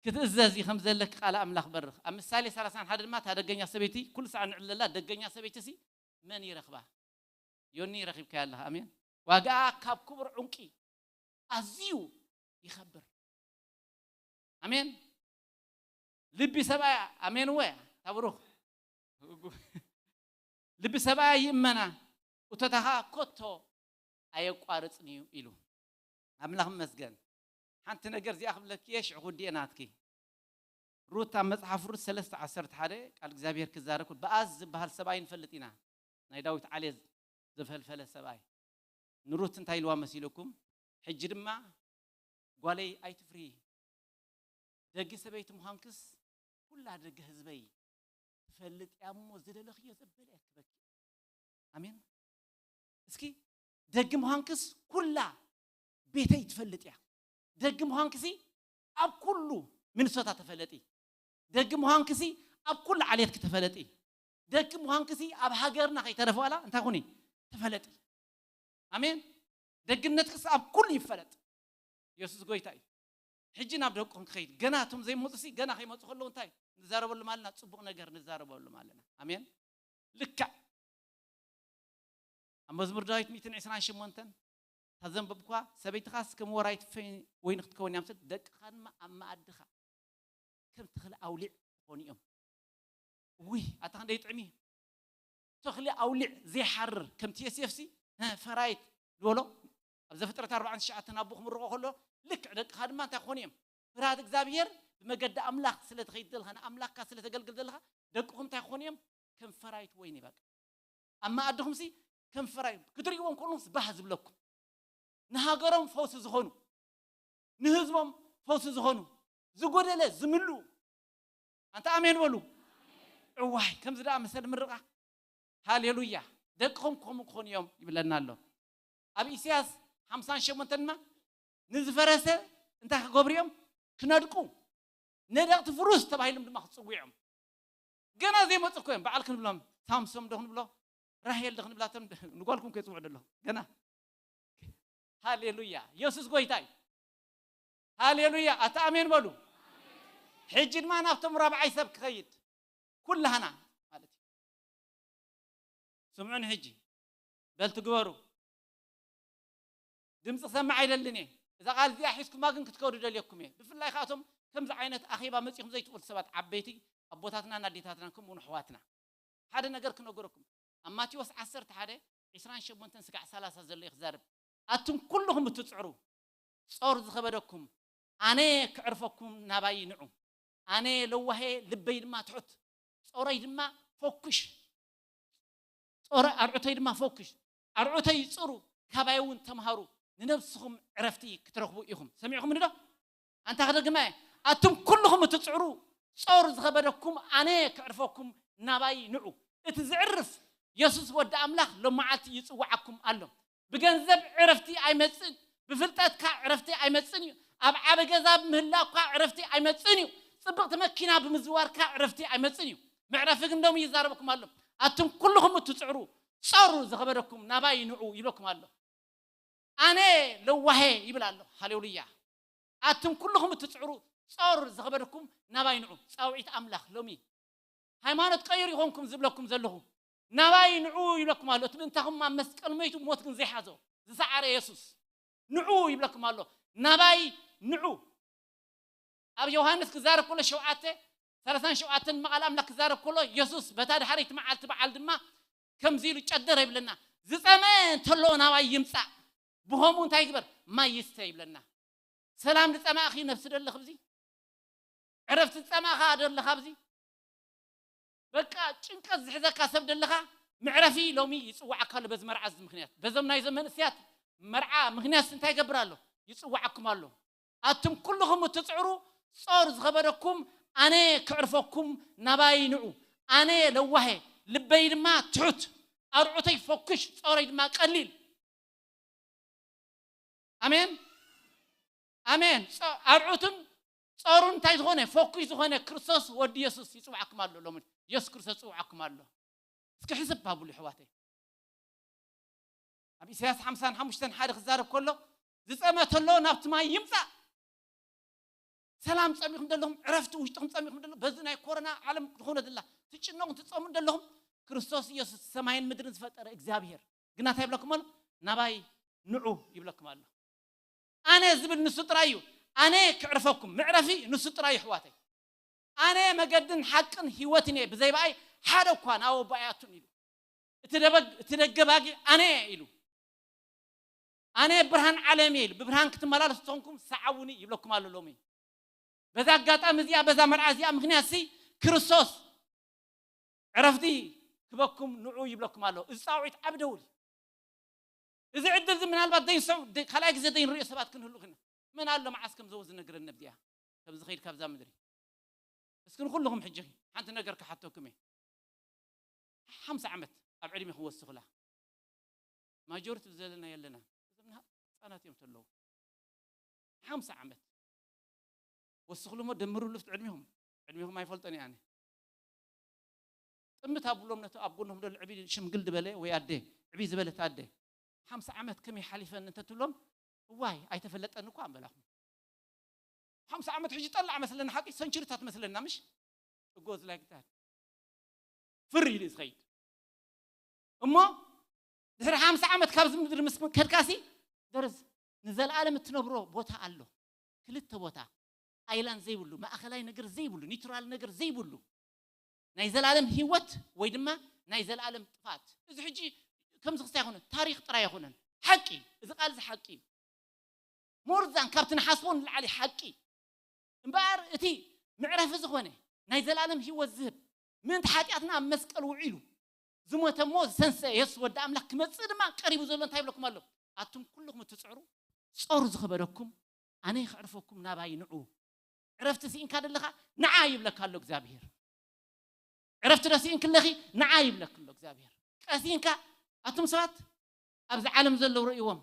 ክትእዘዝ እዩ ከም ዘለኪ ቃል ኣምላኽ በርኽ። ኣብ ምሳሌ ሰላሳን ሓደ ድማ እታ ደገኛ ሰበይቲ ኩሉ ሳዕ ንዕለላ፣ ደገኛ ሰበይቲ ሲ መን ይረኽባ? ዮኒ ረኺብካያ ኣለኻ። ኣሜን። ዋጋኣ ካብ ክቡር ዕንቂ ኣዝዩ ይኸብር። ኣሜን። ልቢ ሰብኣያ፣ ኣሜን ወ፣ ተብሩኽ። ልቢ ሰብኣያ ይእመና፣ እቶታኻ ኮቶ ኣየቋርጽን እዩ ኢሉ። ኣምላኽ ይመስገን። ሓንቲ ነገር እዚኣ ክብለኪ እየ፣ ሽዑ ክውድእ እየ ናትኪ። ሩት ኣብ መጽሓፍ ሩት ሰለስተ ዓሰርተ ሓደ ቃል እግዚኣብሔር ክዛረብ ከሎ፣ በኣዝ ዝበሃል ሰብኣይ ንፈልጥ ኢና። ናይ ዳዊት ዓሌት ዘፈልፈለ ሰብኣይ። ንሩት እንታይ ኢልዋ መሲልኩም? ሕጂ ድማ ጓለይ ኣይትፍርሂ። ደጊ ሰበይቲ ምዃንክስ ኩላ ደገ ህዝበይ ትፈልጥ እያ እሞ ዝደለኽዮ ዘበለ እያ ትበኪ። ኣሜን። እስኪ ደጊ ምዃንክስ ኩላ ቤተይ ትፈልጥ እያ። ደጊ ምዃንክሲ ኣብ ኩሉ ሚኒሶታ ተፈለጢ። ደጊ ምዃንክሲ ኣብ ኩሉ ዓሌትኪ ተፈለጢ። ደጊ ምዃንክሲ ኣብ ሃገርና ከይተረፈ ዋላ እንታይ ኩኒ ተፈለጢ። ኣሜን። ደግነትክስ ኣብ ኩሉ ይፈለጥ። የሱስ ጎይታ እዩ። ሕጂ ናብ ደቁኹም ክኸይድ፣ ገና እቶም ዘይመፁ ሲ ገና ከይመፁ ከለዉ እንታይ ንዛረበሎም ኣለና? ፅቡቕ ነገር ንዛረበሎም ኣለና። ኣሜን። ልክዕ ኣብ መዝሙር ዳዊት ሚእትን ዕስራን ሸሞንተን እታ ዘንበብኳ፣ ሰበይትኻስ ከም ወራይት ፈይ-፣ ወይኒ ክትከውን እያ፣ ምስል ደቅኻ ድማ ኣብ መኣድኻ ከም ተኽሊ ኣውሊዕ ክኾኑ እዮም። ውይ ኣታ ክንደይ ጥዕሚ፣ ተኽሊ ኣውሊዕ ዘይሓርር ከምቲ ዮሴፍሲ፣ እ፣ ፈራይት ዝበሎ ኣብ ዘፍጥረት ኣርባዓን ትሽዓተን ኣቦ ክምርቖ ከሎ፣ ልክዕ ደቅኻ ድማ እንታይ ክኾኑ እዮም? ፍርሃት እግዚኣብሔር ብመገዲ ኣምላኽ ስለ ትኸይድ ዘለኻ፣ ንኣምላኽካ ስለ ተገልግል ዘለኻ፣ ደቅኹም እንታይ ክኾኑ እዮም? ከም ፈራይት ወይኒ በቃ። ኣብ መኣድኹምሲ ከም ፈራይት ክትርእይዎም ከለኹምስ ባህ ዝብለኩም። ንሃገሮም ፈውሲ ዝኾኑ፣ ንህዝቦም ፈውሲ ዝኾኑ፣ ዝጎደለ ዝምልኡ። ኣንታ ኣሜን በሉ። እዋይ፣ ከምዚ ደኣ መሰል ምርቓ። ሃሌሉያ። ደቅኹም ከምኡ ክኾኑ እዮም ይብለና ኣሎ። ኣብ ኢሳያስ ሓምሳን ሸሞንተን ድማ ንዝፈረሰ እንታይ ክገብሩ እዮም? ክነድቁ። ነደቕቲ ፍሩስ ተባሂሎም ድማ ክጽውዑ እዮም። ገና ዘይመጹ እኮ እዮም። በዓል ክንብሎም፣ ሳምሶም ዶ ክንብሎ፣ ራሄል ዶ ክንብላቶም፣ ንጓልኩም ከይጽውዑ ደለኹ። ገና። ሃሌሉያ። የሱስ ጎይታ እዩ። ሃሌሉያ። ኣታ ኣሜን በሉ። ሕጂ ድማ ናብቶም ራብዓይ ሰብ ክኸይድ። ኩላህና ማለት እዩ። ስምዑኒ ሕጂ፣ በል ትግበሩ። ድምፂ ክሰምዕ ኣይደልን እየ። እዛ ቃል እዚኣ ሒዝኩማ ግን ክትከዱ ደልየኩም እየ። ብፍላይ ከኣቶም ከምዚ ዓይነት ኣኼባ መፂኹም ዘይትፈልጡ ሰባት፣ ዓበይቲ ኣቦታትናን ኣዴታትናን ከምኡ እውን ኣሕዋትና፣ ሓደ ነገር ክነገረኩም። ኣብ ማቴዎስ ዓሰርተ ሓደ፣ ዕስራን ሸሞንተን ስጋዕ ሰላሳ ዘሎ እዩ ክዛረብ። ኣቱም ኩልኹም እትፅዕሩ፣ ጾር ዝኸበደኩም፣ ኣነ ክዕርፈኩም ናባይ ንዑ። ኣነ ለዋሄ፣ ልበይ ድማ ትሑት። ጾረይ ድማ ፈኩሽ። ጾረ ኣርዑተይ ድማ ፈኩሽ። ኣርዑተይ ጽሩ፣ ካባይ እውን ተምሃሩ፣ ንነብስኹም ዕረፍቲ ክትረኽቡ ኢኹም። ሰሚዕኹም እንዶ? ኣንታ ክደግማ እየ። ኣቱም ኩልኹም እትጽዕሩ፣ ጾር ዝኸበደኩም፣ ኣነ ክዕርፈኩም ናባይ ንዑ። እቲ ዝዕርፍ የሱስ ወዲ ኣምላኽ ሎመዓልቲ ይጽውዓኩም ኣሎ። ብገንዘብ ዕረፍቲ ኣይመጽእን፣ ብፍልጠትካ ዕረፍቲ ኣይመጽእን እዩ። ኣብ ዓበ ገዛ ብምህላውካ ዕረፍቲ ኣይመጽእን እዩ። ጽብቕቲ መኪና ብምዝዋርካ ዕረፍቲ ኣይመጽእን እዩ። መዕረፊ ግን ደም ይዛረበኩም ኣሎ። ኣቱም ኩልኹም እትጽዕሩ፣ ጾር ዝኸበደኩም ናባይ ንዑ ይብለኩም ኣሎ። ኣነ ለዋሄ ይብል ኣሎ። ሃሌሉያ። ኣቱም ኩልኹም እትጽዕሩ፣ ጾር ዝኸበደኩም ናባይ ንዑ። ጻውዒት ኣምላኽ ሎሚ። ሃይማኖት ቀይሩ ይኾንኩም ዝብለኩም ዘለኹ፣ ናባይ ንዑ ይብለኩም ኣሎ። እቲ ምእንታኹም ኣብ መስቀል ሞይቱ፣ ሞት ግን ዘይሓዞ፣ ዝሰዓረ የሱስ፣ ንዑ ይብለኩም ኣሎ። ናባይ ንዑ። ኣብ ዮሃንስ ክዛረብ ከሎ ሸውዓተ፣ ሰላሳን ሸውዓተን፣ መቓል ኣምላኽ ክዛረብ ከሎ፣ የሱስ በታ ድሓረይቲ መዓልቲ በዓል ድማ ከምዚ ኢሉ ጨደረ ይብለና። ዝጸመ እንተሎ ናባይ ይምጻእ፣ ብኸምኡ እንታይ ይግበር? ማይ ይስተ ይብለና። ሰላም ዝጸማእኺ ነፍሲ ደለኽ ኣብዚ፣ ዕረፍቲ ዝጸማእኻ ደለኻ ኣብዚ፣ በቃ ጭንቀት ዝሕዘካ ሰብ ደለኻ፣ መዕረፊ ሎሚ ይጽዋዓካ ኣሎ። በዚ መርዓ እዚ ምኽንያት፣ በዞም ናይዞም መንእሰያት መርዓ ምኽንያት እንታይ ይገብር ኣሎ? ይጽዋዓኩም ኣሎ። ኣቱም ኩልኹም እትጽዕሩ፣ ጾር ዝኸበደኩም፣ ኣነ ክዕርፈኩም፣ ናባይ ንዑ። ኣነ ለዋሄ፣ ልበይ ድማ ትሑት፣ ኣርዑተይ ፈኩሽ፣ ጾረይ ድማ ቀሊል። ኣሜን፣ ኣሜን። ጾ-፣ ኣርዑትን ጾሩን እንታይ ዝኾነ? ፈኩሽ ዝኾነ ክርስቶስ ወዲ የሱስ ይጽውዓኩም ኣሎ። ሎሚ የሱስ ክርስቶስ ይጽውዓኩም ኣሎ። እስኪ ሕስብ ኣብሉ፣ ኣሕዋተይ። ኣብ ኢሳያስ ሓምሳን ሓሙሽተን ሓደ ክዛረብ ከሎ፣ ዝጸመ ተሎ ናብቲ ማይ ይምጻእ። ሰላም ጸሚኹም ዘለኹም፣ ዕረፍቲ ውሽጥኹም ጸሚኹም ዘለኹም፣ በዚ ናይ ኮሮና ዓለም ዝኾነ ዘላ ትጭነቑን ትጸሙን ዘለኹም፣ ክርስቶስ ኢየሱስ ሰማይን ምድርን ዝፈጠረ እግዚኣብሔር ግና እንታይ ይብለኩም ኣሎ? ናባይ ንዑ ይብለኩም ኣሎ። ኣነ ዝብል ንሱ ጥራይ እዩ። ኣነ ክዕርፈኩም፣ መዕረፊ ንሱ ጥራይ እዩ፣ ኣሕዋተይ። ኣነ መገድን ሓቅን ህይወትን እየ፣ ብዘይ ብኣይ ሓደ እኳ ናብ ኣቦ ኣይኣቱን ኢሉ። እቲ ደበግ-፣ እቲ ደገ ባጊዕ ኣነ እየ ኢሉ። ኣነ ብርሃን ዓለም እየ ኢሉ። ብብርሃን ክትመላለሱ ተኾንኩም ሰዓቡኒ ይብለኩም ኣሎ ሎሚ። በዛ ኣጋጣሚ እዚኣ፣ በዛ መርዓ እዚኣ ምኽንያት ሲ ክርስቶስ ዕረፍቲ ክበኩም ንዑ ይብለኩም ኣሎ። እዚ ጻውዒት ዓቢ ደውል እዩ። እዚ ዕድል እዚ ምናልባት ደይንሰው-፣ ደይ-፣ ካልኣይ ግዜ ደይንሪኦ ሰባት ክንህሉ ክና። መን ኣሎ መዓስ ከም ዘው ዝነግረኒ ኣብዚኣ፣ ከም ዝኸይድ ካብዛ ምድሪ። እስኪ ንኹልኹም ሕጂ ሓንቲ ነገር ክሓተኩም እየ። ሓምሳ ዓመት ኣብ ዕድሜኹም ወስኹላ። ማጆሪቲ ዘለና የለና። እዞም ንሃ-፣ ህፃናት እዮም ተለዉ። ሓምሳ ዓመት ወስኹሉ እሞ ደምሩሉ ፍቲ ዕድሜኹም። ዕድሜኹም ኣይፈልጦን እየ ኣነ። ጥምት ኣብሎም ነቲ ኣብ ጎንኹም ዘሎ ዕብይ ሽምግል ዝበለ ወይ ኣደ፣ ዕብይ ዝበለት ኣደ። ሓምሳ ዓመት ከመይ ሓሊፈን እንተትብሎም፣ እዋይ ኣይተፈለጠን እኳ ኣንበላኹም። ሓምሳ ዓመት ሕጂ ጠላዕ መስለና፣ ሓቂ ሰንችሪታት መስለና፣ ምሽ? It goes like that። ፍር ኢሉ እዩ ዝኸይድ። እሞ ድሕሪ ሓምሳ ዓመት ካብዚ ምድሪ ምስ ከድካሲ፣ ደርዝ ንዘለኣለም እትነብሮ ቦታ ኣሎ። ክልተ ቦታ፣ ኣይላንድ ዘይብሉ፣ ማእኸላይ ነገር ዘይብሉ፣ ኒውትራል ነገር ዘይብሉ፣ ናይ ዘላለም ህይወት ወይ ድማ ናይ ዘላለም ጥፋት። እዚ ሕጂ ከምዚ ክስታይ ኣይኮነን፣ ታሪኽ ጥራይ ኣይኮነን። ሓቂ፣ እዚ ቃል እዚ ሓቂ እዩ። ሞርዛን ካብቲ ንሓስቦ ንላዕሊ ሓቂ። እምበኣር እቲ መዕረፊ ዝኾነ ናይ ዘላለም ህይወት ዝህብ ምእንቲ ሓጢኣትና ኣብ መስቀል ውዒሉ ዝሞተ እሞ ዝሰንሰ የሱስ ወዲ ኣምላኽ ክመጽእ ድማ ቀሪቡ ዘሎ እንታይ ይብለኩም ኣሎ? ኣቱም ኩልኹም እትጽዕሩ ጾር ዝኸበደኩም ኣነ ከዕርፈኩም ናባይ ንዑ። ዕረፍቲ ስኢንካ ደለኻ ንዓ ይብለካ ኣሎ እግዚኣብሔር። ዕረፍቲ ዶ ስኢንክለኺ ንዓ ይብለክ ኣሎ እግዚኣብሔር። ቀሲንካ ኣቱም ሰባት ኣብዚ ዓለም ዘለዉ ርእይዎም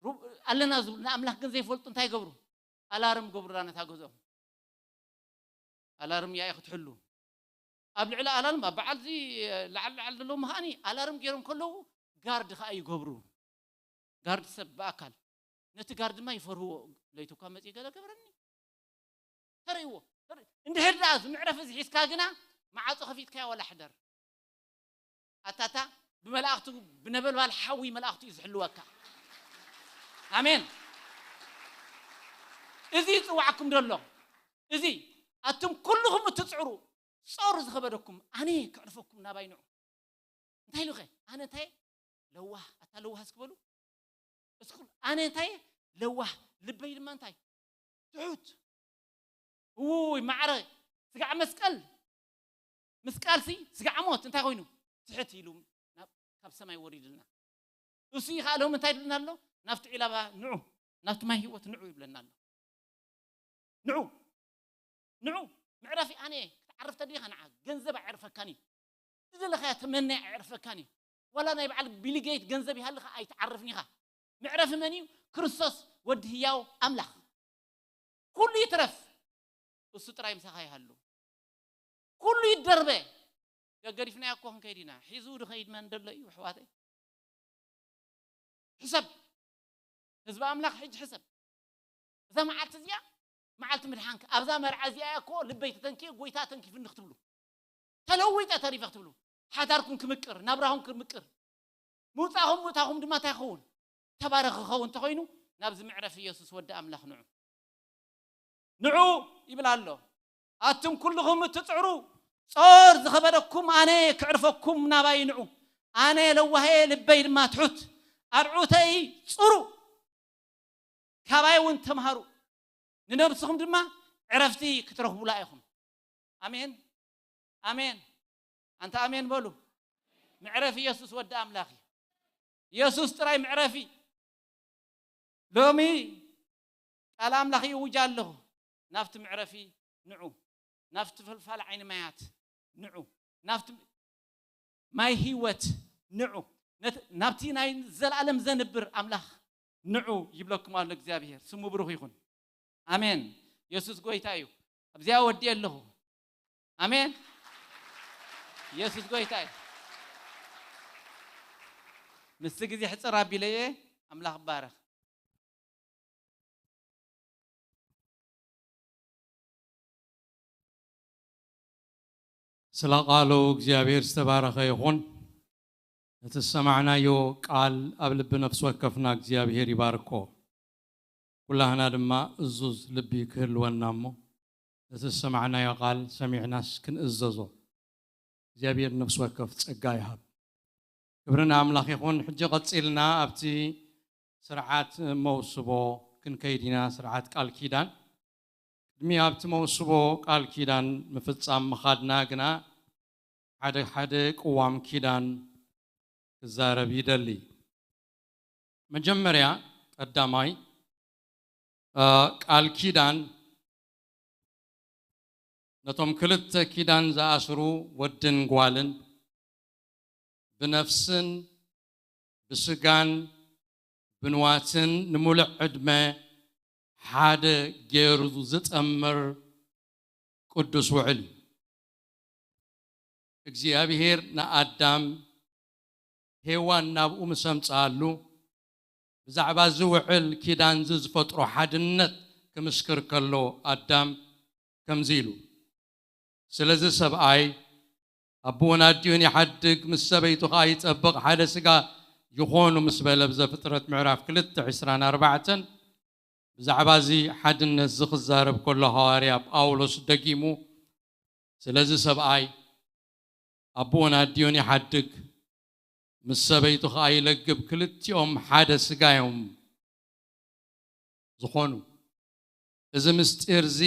ሩ-፣ ኣለና ዝብሉ ንኣምላኽ ግን ዘይፈልጡ እንታይ ይገብሩ? ኣላርም ገብሩላ ነታ ገዝኦም። ኣላርም ያኢ ክትሕሉ። ኣብ ልዕሊ ኣላርም ኣብ በዓል እዚ ላዕሊ ላዕሊ ዘለዉ መኻኒ ኣላርም ገይሮም ከለዉ ጋርድ ከኣ ይገብሩ። ጋርድ ሰብ ብኣካል። ነቲ ጋርድ ድማ ይፈርህዎ። ለይቲ እኳ መጺኡ ገለ ገብረኒ። ተርእይዎ። ተርኢ-፣ እንድሕር ደኣ እዚ መዕረፊ እዚ ሒዝካ ግና መዓጾ ከፊትካዮ ዋላ ሕደር። ኣታታ ብመላእኽቱ፣ ብነበልባል ሓዊ መላእኽቱ እዩ ዝሕልወካ። ኣሜን። እዚ ይጽዋዕኩም ደሎ። እዚ ኣቱም ኩልኹም እትጽዕሩ፣ ጾር ዝኸበደኩም ኣነ ክዕርፈኩም ናባይ ንዑ። እንታይ ኢሉኸ? ኣነ እንታይ ለዋህ፣ ኣታ ለዋህ እስኪ በሉ። እስኩ ኣነ እንታይ ለዋህ፣ ልበይ ድማ እንታይ ትሑት። ውይ ማዕረ ስጋዕ መስቀል፣ ምስቃልሲ ስጋዕ ሞት እንታይ ኮይኑ ትሕት ኢሉ ናብ፣ ካብ ሰማይ ወሪድልና። እሱ እዩ ከዓ ሎም እንታይ ይብለና ኣሎ? ናብቲ ዒላባ ንዑ፣ ናብቲ ማይ ህይወት ንዑ ይብለና ኣሎ። ንዑ፣ ንዑ፣ ምዕረፊ ኣነ ክትዓርፍ ተደሊኻ ንዓ፣ ገንዘብ ኣዕርፈካን እዩ። ዝደለኻያ ተመነ ኣዕርፈካን እዩ። ዋላ ናይ በዓል ቢልጌት ገንዘብ ይሃልኻ ኣይትዓርፍን ኢኻ። ምዕረፊ መን እዩ? ክርስቶስ ወዲ ህያው ኣምላኽ። ኩሉ ይትረፍ፣ እሱ ጥራይ ምሳኻ ይሃሉ። ኩሉ ይደርበ። ገገዲፍናዮ እኮ ክንከይድ ኢና። ሒዙ ድኸይድ መን ደሎ እዩ ኣሕዋተይ? ሕሰብ። ህዝቢ ኣምላኽ ሕጂ ሕሰብ። እዛ መዓልቲ እዚኣ መዓልቲ ምድሓንካ። ኣብዛ መርዓ እዚኣ እኮ ልበይ ተተንኪየ፣ ጎይታ ተንኪፍኒ ክትብሉ። ተለዊጠ ተሪፈ ክትብሉ። ሓዳርኩም ክምቅር፣ ናብራኹም ክምቅር። ምውጻኹም ምእታኹም ድማ እንታይ ክኸውን? ተባረኽ ክኸውን እንተኾይኑ ናብዚ ምዕረፍ ኢየሱስ ወዲ ኣምላኽ ንዑ። ንዑ ይብል ኣሎ። ኣቱም ኩልኹም እትጽዕሩ ጾር ዝኸበደኩም ኣነ ክዕርፈኩም ናባይ ንዑ። ኣነ ለዋሄ ልበይ ድማ ትሑት ኣርዑተይ ጽሩ። ካባይ እውን ተምሃሩ። ንነብስኹም ድማ ዕረፍቲ ክትረኽቡላ ኢኹም። ኣሜን። ኣሜን። ኣንታ ኣሜን በሉ። ምዕረፊ ኢየሱስ ወዲ ኣምላኽ እዩ። ኢየሱስ ጥራይ ምዕረፊ። ሎሚ ቃል ኣምላኽ ይውጅ ኣለኹ። ናብቲ ምዕረፊ ንዑ። ናብቲ ፈልፋል ዓይኒ ማያት ንዑ። ናብቲ ማይ ህይወት ንዑ። ነት-፣ ናብቲ ናይ ዘላለም ዘንብር ኣምላኽ ንዑ ይብለኩም ኣሎ እግዚኣብሔር። ስሙ ብሩኽ ይኹን። ኣሜን። ኢየሱስ ጎይታ እዩ። ኣብዚኣ ወዲየ ኣለኹ። ኣሜን። ኢየሱስ ጎይታ እዩ። ምስቲ ግዜ ሕጽር ኣቢለ እየ። ኣምላኽ ይባረኽ። ስለ ቃሉ እግዚኣብሔር ዝተባረኸ ይኹን። እቲ ዝሰማዕናዮ ቃል ኣብ ልቢ ነፍሲ ወከፍና እግዚኣብሔር ይባርኮ። ኩላህና ድማ እዙዝ ልቢ ክህልወና እሞ፣ እቲ ዝሰማዕናዮ ቃል ሰሚዕናስ ክንእዘዞ እግዚኣብሔር ነፍሲ ወከፍ ጸጋ ይሃብ። ክብሪ ንኣምላኽ ይኹን። ሕጂ ቀጺልና ኣብቲ ስርዓት መውስቦ ክንከይድ ኢና፣ ስርዓት ቃል ኪዳን። ቅድሚ ኣብቲ መውስቦ ቃል ኪዳን ምፍጻም ምኻድና ግና ሓደ ሓደ ቅዋም ኪዳን ክዛረብ ይደሊ። መጀመርያ ቀዳማይ፣ እ፣ ቃል ኪዳን ነቶም ክልተ ኪዳን ዝኣስሩ ወድን ጓልን ብነፍስን ብስጋን ብንዋትን ንምሉእ ዕድመ ሓደ ገይሩ ዝጠምር ቅዱስ ውዕል እዩ። እግዚኣብሔር ንኣዳም ሄዋን ናብኡ ምስ ኣምጽኣሉ፣ ብዛዕባ እዚ ውዕል ኪዳን እዚ ዝፈጥሮ ሓድነት ክምስክር ከሎ፣ ኣዳም ከምዚ ኢሉ፣ ስለዚ ሰብኣይ ኣቦኡን ኣዲኡን ይሓድግ፣ ምስ ሰበይቱ ኸኣ ይጸብቕ፣ ሓደ ስጋ ይኾኑ ምስ በለ፣ ብዘፍጥረት ምዕራፍ ክልተ ዕስራን ኣርባዕተን፣ ብዛዕባ እዚ ሓድነት እዚ ክዛረብ ከሎ ሃዋርያ ጳውሎስ ደጊሙ፣ ስለዚ ሰብኣይ ኣቦኡን ኣዲኡን ይሓድግ፣ ምስ ሰበይቱ ኸኣ ይለግብ፣ ክልቲኦም ሓደ ስጋ እዮም ዝኾኑ። እዚ ምስጢር እዚ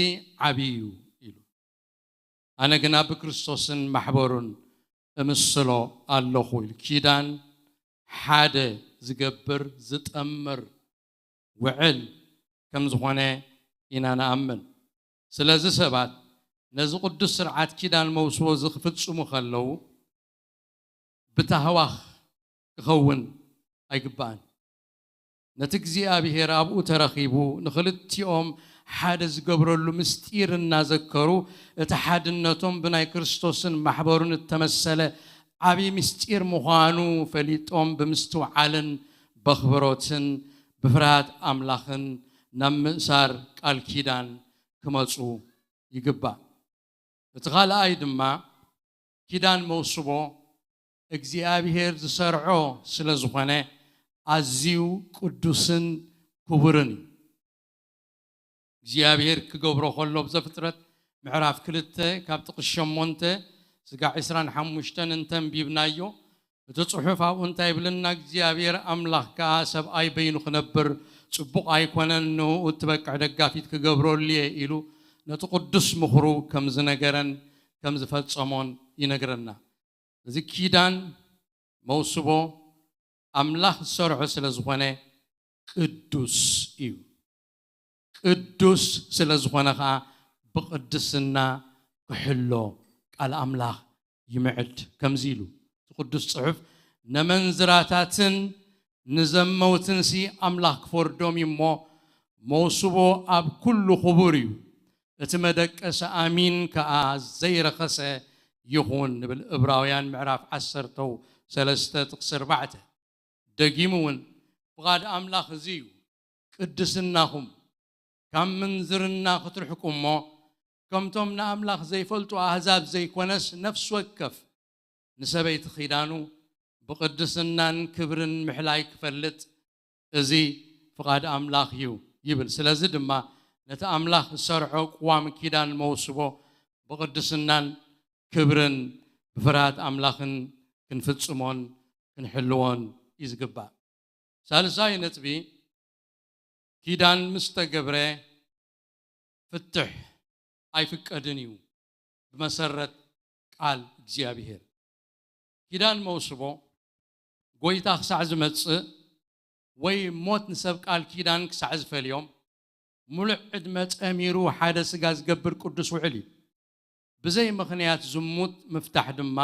ዓብዪ እዩ ኢሉ። ኣነ ግና ብክርስቶስን ማሕበሩን እምስሎ ኣለኹ ኢሉ። ኪዳን ሓደ ዝገብር ዝጠምር ውዕል ከም ዝኾነ ኢና ንኣምን። ስለዚ ሰባት ነዚ ቅዱስ ስርዓት ኪዳን መውስቦ እዚ ክፍጽሙ ከለዉ ብታህዋኽ ክኸውን ኣይግባእን። ነቲ እግዚኣብሔር ኣብኡ ተረኺቡ ንኽልቲኦም ሓደ ዝገብረሉ ምስጢር እናዘከሩ፣ እቲ ሓድነቶም ብናይ ክርስቶስን ማሕበሩን እተመሰለ ዓብዪ ምስጢር ምዃኑ ፈሊጦም ብምስትውዓልን በኽብሮትን ብፍርሃት ኣምላኽን ናብ ምእሳር ቃል ኪዳን ክመጹ ይግባእ። እቲ ካልኣይ ድማ ኪዳን መውስቦ እግዚኣብሔር ዝሰርዖ ስለ ዝኾነ ኣዝዩ ቅዱስን ክቡርን እዩ። እግዚኣብሔር ክገብሮ ከሎ ብዘፍጥረት ምዕራፍ ክልተ ካብ ጥቕሲ ሸሞንተ ስጋዕ ዕስራን ሓሙሽተን እንተንቢብናዮ እቲ ጽሑፍ ኣብኡ እንታይ ይብለና? እግዚኣብሔር ኣምላኽ ከኣ ሰብኣይ በይኑ ክነብር ጽቡቕ ኣይኮነን፣ ንእኡ እትበቅዕ ደጋፊት ክገብረሉ እየ ኢሉ ነቲ ቅዱስ ምኽሩ ከም ዝነገረን ከም ዝፈጸሞን ይነግረና። እዚ ኪዳን መውስቦ ኣምላኽ ዝሰርዖ ስለ ዝኾነ ቅዱስ እዩ። ቅዱስ ስለ ዝኾነ ኸኣ ብቕድስና ክሕሎ ቃል ኣምላኽ ይምዕድ። ከምዚ ኢሉ እቲ ቅዱስ ጽሑፍ፣ ነመንዝራታትን ንዘመውትንሲ ኣምላኽ ክፈርዶም እዩ እሞ፣ መውስቦ ኣብ ኩሉ ክቡር እዩ፣ እቲ መደቀሲ ኣሚን ከኣ ዘይረኸሰ ይኹን ንብል። እብራውያን ምዕራፍ ዓሰርተ ሰለስተ ጥቕሲ ኣርባዕተ። ደጊሙ እውን ፍቓድ ኣምላኽ እዚ እዩ፣ ቅድስናኹም ካብ ምንዝርና ክትርሕቁ እሞ፣ ከምቶም ንኣምላኽ ዘይፈልጡ ኣህዛብ ዘይኮነስ፣ ነፍሲ ወከፍ ንሰበይቲ ኺዳኑ ብቕድስናን ክብርን ምሕላይ ክፈልጥ፣ እዚ ፍቓድ ኣምላኽ እዩ ይብል። ስለዚ ድማ ነቲ ኣምላኽ ዝሰርዖ ቅዋም ኪዳን መውስቦ ብቕድስናን ክብርን ብፍርሃት ኣምላኽን ክንፍጽሞን ክንሕልዎን እዩ ዝግባእ። ሳልሳይ ነጥቢ፣ ኪዳን ምስ ተገብረ ፍትሕ ኣይፍቀድን እዩ ብመሰረት ቃል እግዚኣብሔር። ኪዳን መውስቦ ጎይታ ክሳዕ ዝመጽእ ወይ ሞት ንሰብ ቃል ኪዳን ክሳዕ ዝፈልዮም፣ ምሉእ ዕድመ ጸሚሩ ሓደ ስጋ ዝገብር ቅዱስ ውዕል እዩ። ብዘይ ምኽንያት ዝሙት ምፍታሕ ድማ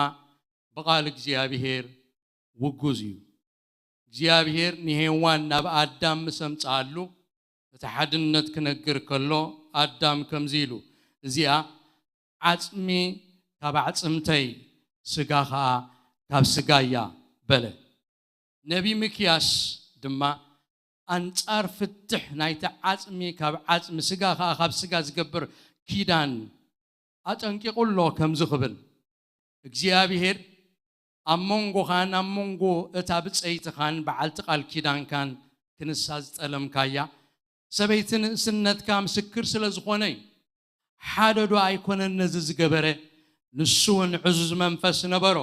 ብቓል እግዚኣብሔር ውጉዝ እዩ። እግዚኣብሔር ንሄዋን ናብ ኣዳም ምስ ኣምጽኣሉ፣ እቲ ሓድነት ክነግር ከሎ፣ ኣዳም ከምዚ ኢሉ፣ "እዚኣ ዓጽሚ ካብ ኣዕጽምተይ፣ ስጋ ኸኣ ካብ ስጋይ እያ" በለ። ነቢ ሚክያስ ድማ ኣንጻር ፍትሕ ናይቲ ዓጽሚ ካብ ዓጽሚ፣ ስጋ ኸኣ ካብ ስጋ ዝገብር ኪዳን ኣጠንቂቑ ኣሎ፣ ከምዚ ክብል፣ እግዚኣብሔር ኣብ መንጎኻን ኣብ መንጎ እታ ብጸይትኻን በዓልቲ ቃል ኪዳንካን ክንሳ ዝጠለምካያ ሰበይቲ ንእስነትካ ምስክር ስለ ዝኾነ እዩ። ሓደ ዶ ኣይኮነን ነዚ ዝገበረ? ንሱ እውን ዕዙዝ መንፈስ ነበሮ።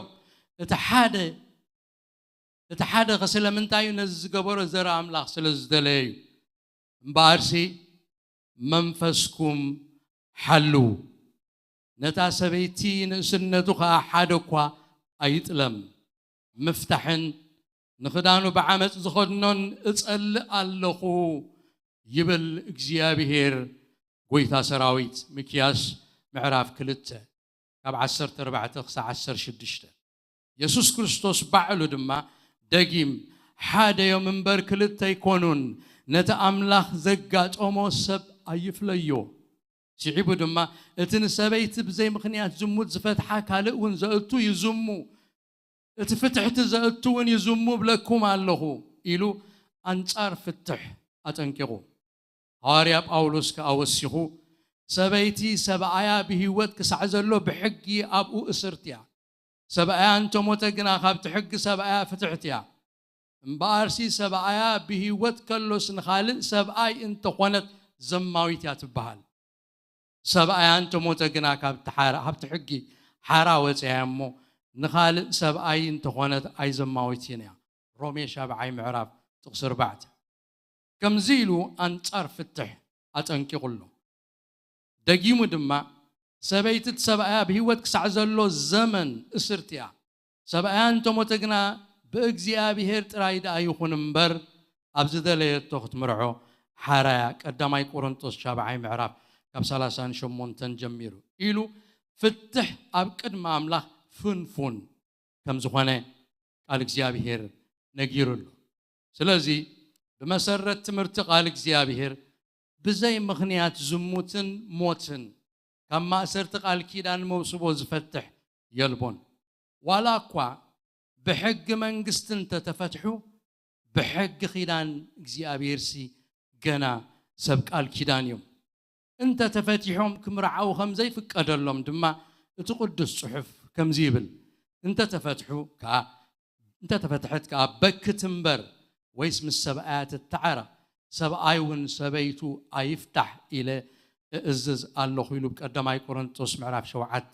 እቲ ሓደ፣ እቲ ሓደ ኸ ስለምንታይ እዩ ነዚ ዝገበሮ? ዘርኢ ኣምላኽ ስለ ዝደለየ እዩ። እምበኣርሲ መንፈስኩም ሓልዉ። ነታ ሰበይቲ ንእስነቱ ኸኣ ሓደ እኳ ኣይጥለም። ምፍታሕን ንኽዳኑ ብዓመጽ ዝኸድኖን እጸልእ ኣለኹ ይብል እግዚኣብሔር ጐይታ ሰራዊት። ሚክያስ ምዕራፍ ክልተ ካብ ዓሰርተ ኣርባዕተ ክሳዕ ዓሰርተ ሽዱሽተ። የሱስ ክርስቶስ ባዕሉ ድማ ደጊም፣ "ሓደ እዮም እምበር ክልተ ኣይኮኑን፣ ነቲ ኣምላኽ ዘጋጠሞ ሰብ ኣይፍለዮ።" ስዒቡ ድማ፣ "እቲ ንሰበይቲ ብዘይ ምኽንያት ዝሙት ዝፈትሓ ካልእ እውን ዘእቱ ይዝሙ፣ እቲ ፍትሕቲ ዘእቱ እውን ይዝሙ እብለኩም ኣለኹ" ኢሉ ኣንጻር ፍትሕ ኣጠንቂቑ። ሃዋርያ ጳውሎስ ከኣ ወሲኹ፣ "ሰበይቲ ሰብኣያ ብህይወት ክሳዕ ዘሎ ብሕጊ ኣብኡ እስርቲ እያ። ሰብኣያ እንተሞተ ግና ካብቲ ሕጊ ሰብኣያ ፍትሕቲ እያ። እምበኣርሲ ሰብኣያ ብህይወት ከሎስ ንኻልእ ሰብኣይ እንተኾነት ዘማዊት እያ ትበሃል። ሰብኣያ እንተሞተ ግና ካብቲ ሓራ-፣ ካብቲ ሕጊ ሓራ ወጽያ እያ እሞ ንኻልእ ሰብኣይ እንተኾነት ኣይዘማዊትን እያ።" ሮሜ ሻብዓይ ምዕራፍ ጥቕሲ ኣርባዕተ። ከምዚ ኢሉ ኣንጻር ፍትሕ ኣጠንቂቑ ኣሎ። ደጊሙ ድማ፣ "ሰበይቲ እቲ ሰብኣያ ብህይወት ክሳዕ ዘሎ ዘመን እስርቲ እያ። ሰብኣያ እንተሞተ ግና ብእግዚኣብሔር ጥራይ ደኣ ይኹን እምበር ኣብ ዝደለየቶ ክትምርዖ ሓራያ።" ቀዳማይ ቆሮንጦስ ሻብዓይ ምዕራፍ ካብ ሰላሳን ሸሞንተን ጀሚሩ ኢሉ ፍትሕ ኣብ ቅድሚ ኣምላኽ ፍንፉን ከም ዝኾነ ቃል እግዚኣብሔር ነጊሩ ኣሎ። ስለዚ ብመሰረት ትምህርቲ ቃል እግዚኣብሔር ብዘይ ምኽንያት ዝሙትን ሞትን ካብ ማእሰርቲ ቃል ኪዳን መውስቦ ዝፈትሕ የልቦን። ዋላ እኳ ብሕጊ መንግስቲ እንተተፈትሑ፣ ብሕጊ ኪዳን እግዚኣብሔርሲ ገና ሰብ ቃል ኪዳን እዮም። እንተ ተፈቲሖም ክምርዓዉ ከም ዘይፍቀደሎም ድማ እቲ ቅዱስ ጽሑፍ ከምዚ ይብል፣ "እንተተፈትሑ ከኣ፣ እንተተፈትሐት ከኣ በኪ ትንበር፣ ወይስ ምስ ሰብኣያ ትተዓረቕ? ሰብኣይ እውን ሰበይቱ ኣይፍታሕ ኢለ እእዝዝ ኣለኹ" ኢሉ ብቀዳማይ ቆሮንጦስ ምዕራፍ ሸውዓተ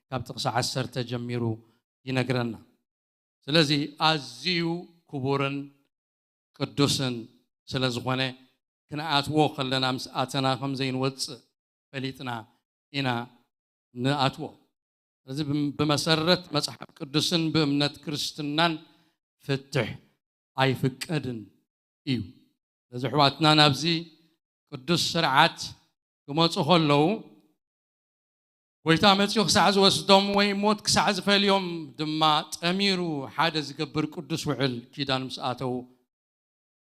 ካብ ጥቕሲ ዓሰርተ ጀሚሩ ይነግረና። ስለዚ ኣዝዩ ክቡርን ቅዱስን ስለ ዝኾነ፣ ክንኣትዎ ከለና ምስ ኣተና ከም ዘይንወጽእ ፈሊጥና ኢና ንኣትዎ። ስለዚ ብም-፣ ብመሰረት መጽሓፍ ቅዱስን ብእምነት ክርስትናን ፍትሕ ኣይፍቀድን እዩ። ስለዚ ኣሕዋትና ናብዚ ቅዱስ ስርዓት ክመጹ ከለዉ፣ ጎይታ መጺኡ ክሳዕ ዝወስዶም ወይ ሞት ክሳዕ ዝፈልዮም ድማ ጠሚሩ ሓደ ዝገብር ቅዱስ ውዕል ኪዳን ምስ ኣተዉ፣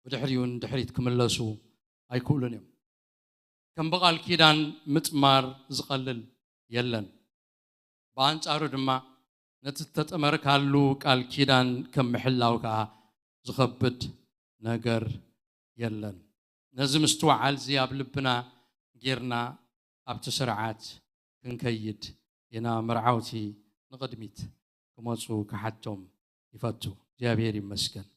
ብድሕሪኡ ንድሕሪት ክምለሱ ኣይክእሉን እዮም። ከም ብቓል ኪዳን ምጥማር ዝቐልል የለን። ብኣንጻሩ ድማ ነቲ እተጠመርካሉ ቃል ኪዳን ከም ምሕላው ከኣ ዝኸብድ ነገር የለን። ነዚ ምስትውዓል እዚ ኣብ ልብና ጌርና ኣብቲ ስርዓት ክንከይድ ኢና። መርዓውቲ ንቕድሚት ክመጹ ክሓቶም ይፈቱ። እግዚኣብሔር ይመስገን።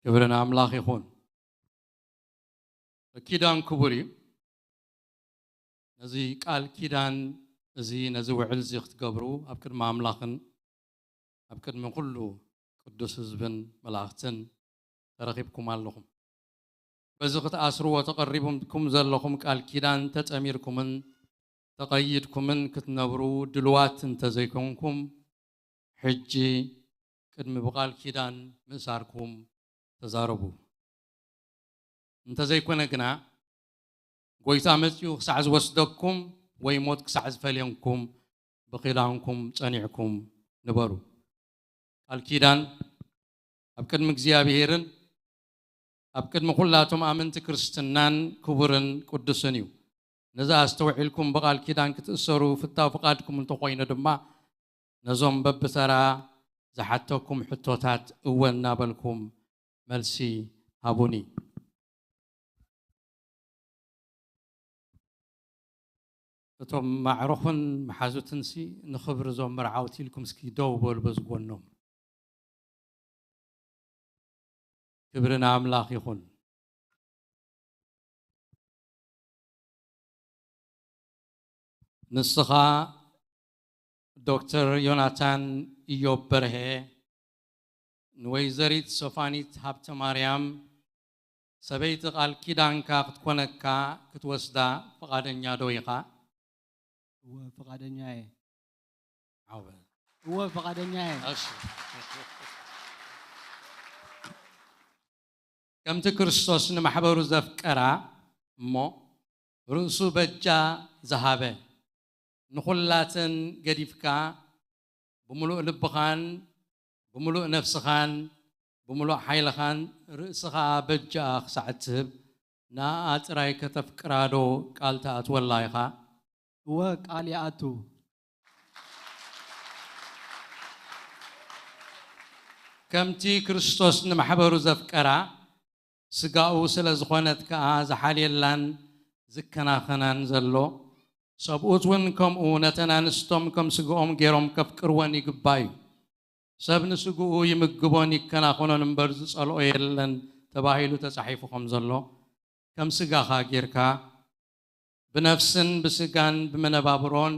ክብሪ ንኣምላኽ ይኹን። ኪዳን ክቡር እዩ። ነዚ ቃል ኪዳን እዚ፣ ነዚ ውዕል እዚ ክትገብሩ ኣብ ቅድሚ ኣምላኽን ኣብ ቅድሚ ኩሉ ቅዱስ ህዝብን መላእኽትን ተረኺብኩም ኣለኹም። በዚ ክትኣስርዎ ተቐሪብኩም ዘለኹም ቃል ኪዳን ተጠሚርኩምን ተቐይድኩምን ክትነብሩ ድልዋት እንተዘይኮንኩም፣ ሕጂ ቅድሚ ብቓል ኪዳን ምእሳርኩም ተዛረቡ። እንተዘይኮነ ግና፣ ጎይታ መጺኡ ክሳዕ ዝወስደኩም ወይ ሞት ክሳዕ ዝፈልየንኩም ብኺዳንኩም ጸኒዕኩም ንበሩ። ቃል ኪዳን ኣብ ቅድሚ እግዚኣብሔርን ኣብ ቅድሚ ኩላቶም ኣመንቲ ክርስትናን ክቡርን ቅዱስን እዩ። ነዚ ኣስተውዒልኩም ብቓል ኪዳን ክትእሰሩ ፍታው ፍቓድኩም እንተኾይኑ ድማ፣ ነዞም በብተራ ዝሓተኩም ሕቶታት እወ እናበልኩም መልሲ ሃቡኒ። እቶም ማዕርኹን መሓዙትንሲ ንኽብሪ እዞም መርዓውቲ ኢልኩም እስኪ ደው በሉ በዚ ጎኖም። ክብሪ ንኣምላኽ ይኹን። ንስኻ ዶክተር ዮናታን ኢዮብ በርሀ፣ ንወይዘሪት ሶፋኒት ሃብተ ማርያም ሰበይቲ ቃል ኪዳንካ ክትኮነካ ክትወስዳ ፍቓደኛ ዶ ኢኻ? እወ፣ ፍቓደኛ እየ። ዓው በል። እወ፣ ፍቓደኛ እየ። እሺ። ከምቲ ክርስቶስ ንማሕበሩ ዘፍቀራ እሞ ርእሱ በጃ ዝሃበ፣ ንኹላተን ገዲፍካ ብምሉእ ልብኻን ብምሉእ ነፍስኻን ብምሉእ ሓይልኻን ርእስኻ በጃኣ ክሳዕ እትህብ ንኣኣ ጥራይ ከተፍቅራ ዶ ቃል ትኣትወላ ኢኻ? እወ፣ ቃል ይኣቱ። ከምቲ ክርስቶስ ንማሕበሩ ዘፍቀራ፣ ስጋኡ ስለ ዝኾነት ከኣ ዝሓልየላን ዝከናኸናን ዘሎ፣ ሰብኡት እውን ከምኡ ነተን ኣንስቶም ከም ስግኦም ገይሮም ከፍቅርወን ይግባእ እዩ። ሰብ ንስግኡ ይምግቦን ይከናኸኖን እምበር ዝጸልኦ የለን ተባሂሉ ተጻሒፉ ከም ዘሎ፣ ከም ስጋኻ ጌርካ ብነፍስን ብስጋን ብመነባብሮን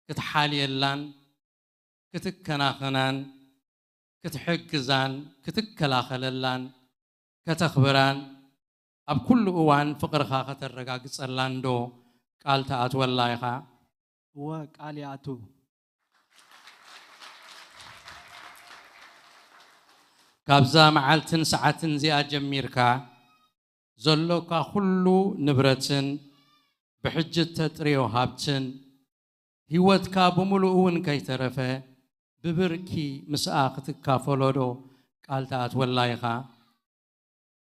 ክትሓልየላን ክትከናኸናን ክትሕግዛን ክትከላኸለላን ከተኽብራን ኣብ ኩሉ እዋን ፍቕርኻ ከተረጋግጸላን ዶ ቃል ትኣትወላ ኢኻ? እወ፣ ቃል ይኣቱ። ካብዛ መዓልትን ሰዓትን እዚኣ ጀሚርካ ዘሎካ ኩሉ ንብረትን ብሕጂ እተጥርዮ ሃብትን ህይወትካ ብምሉኡ እውን ከይተረፈ ብብርኪ ምስኣ ክትካፈሎ ዶ ቃል ትኣትወላ ኢኻ?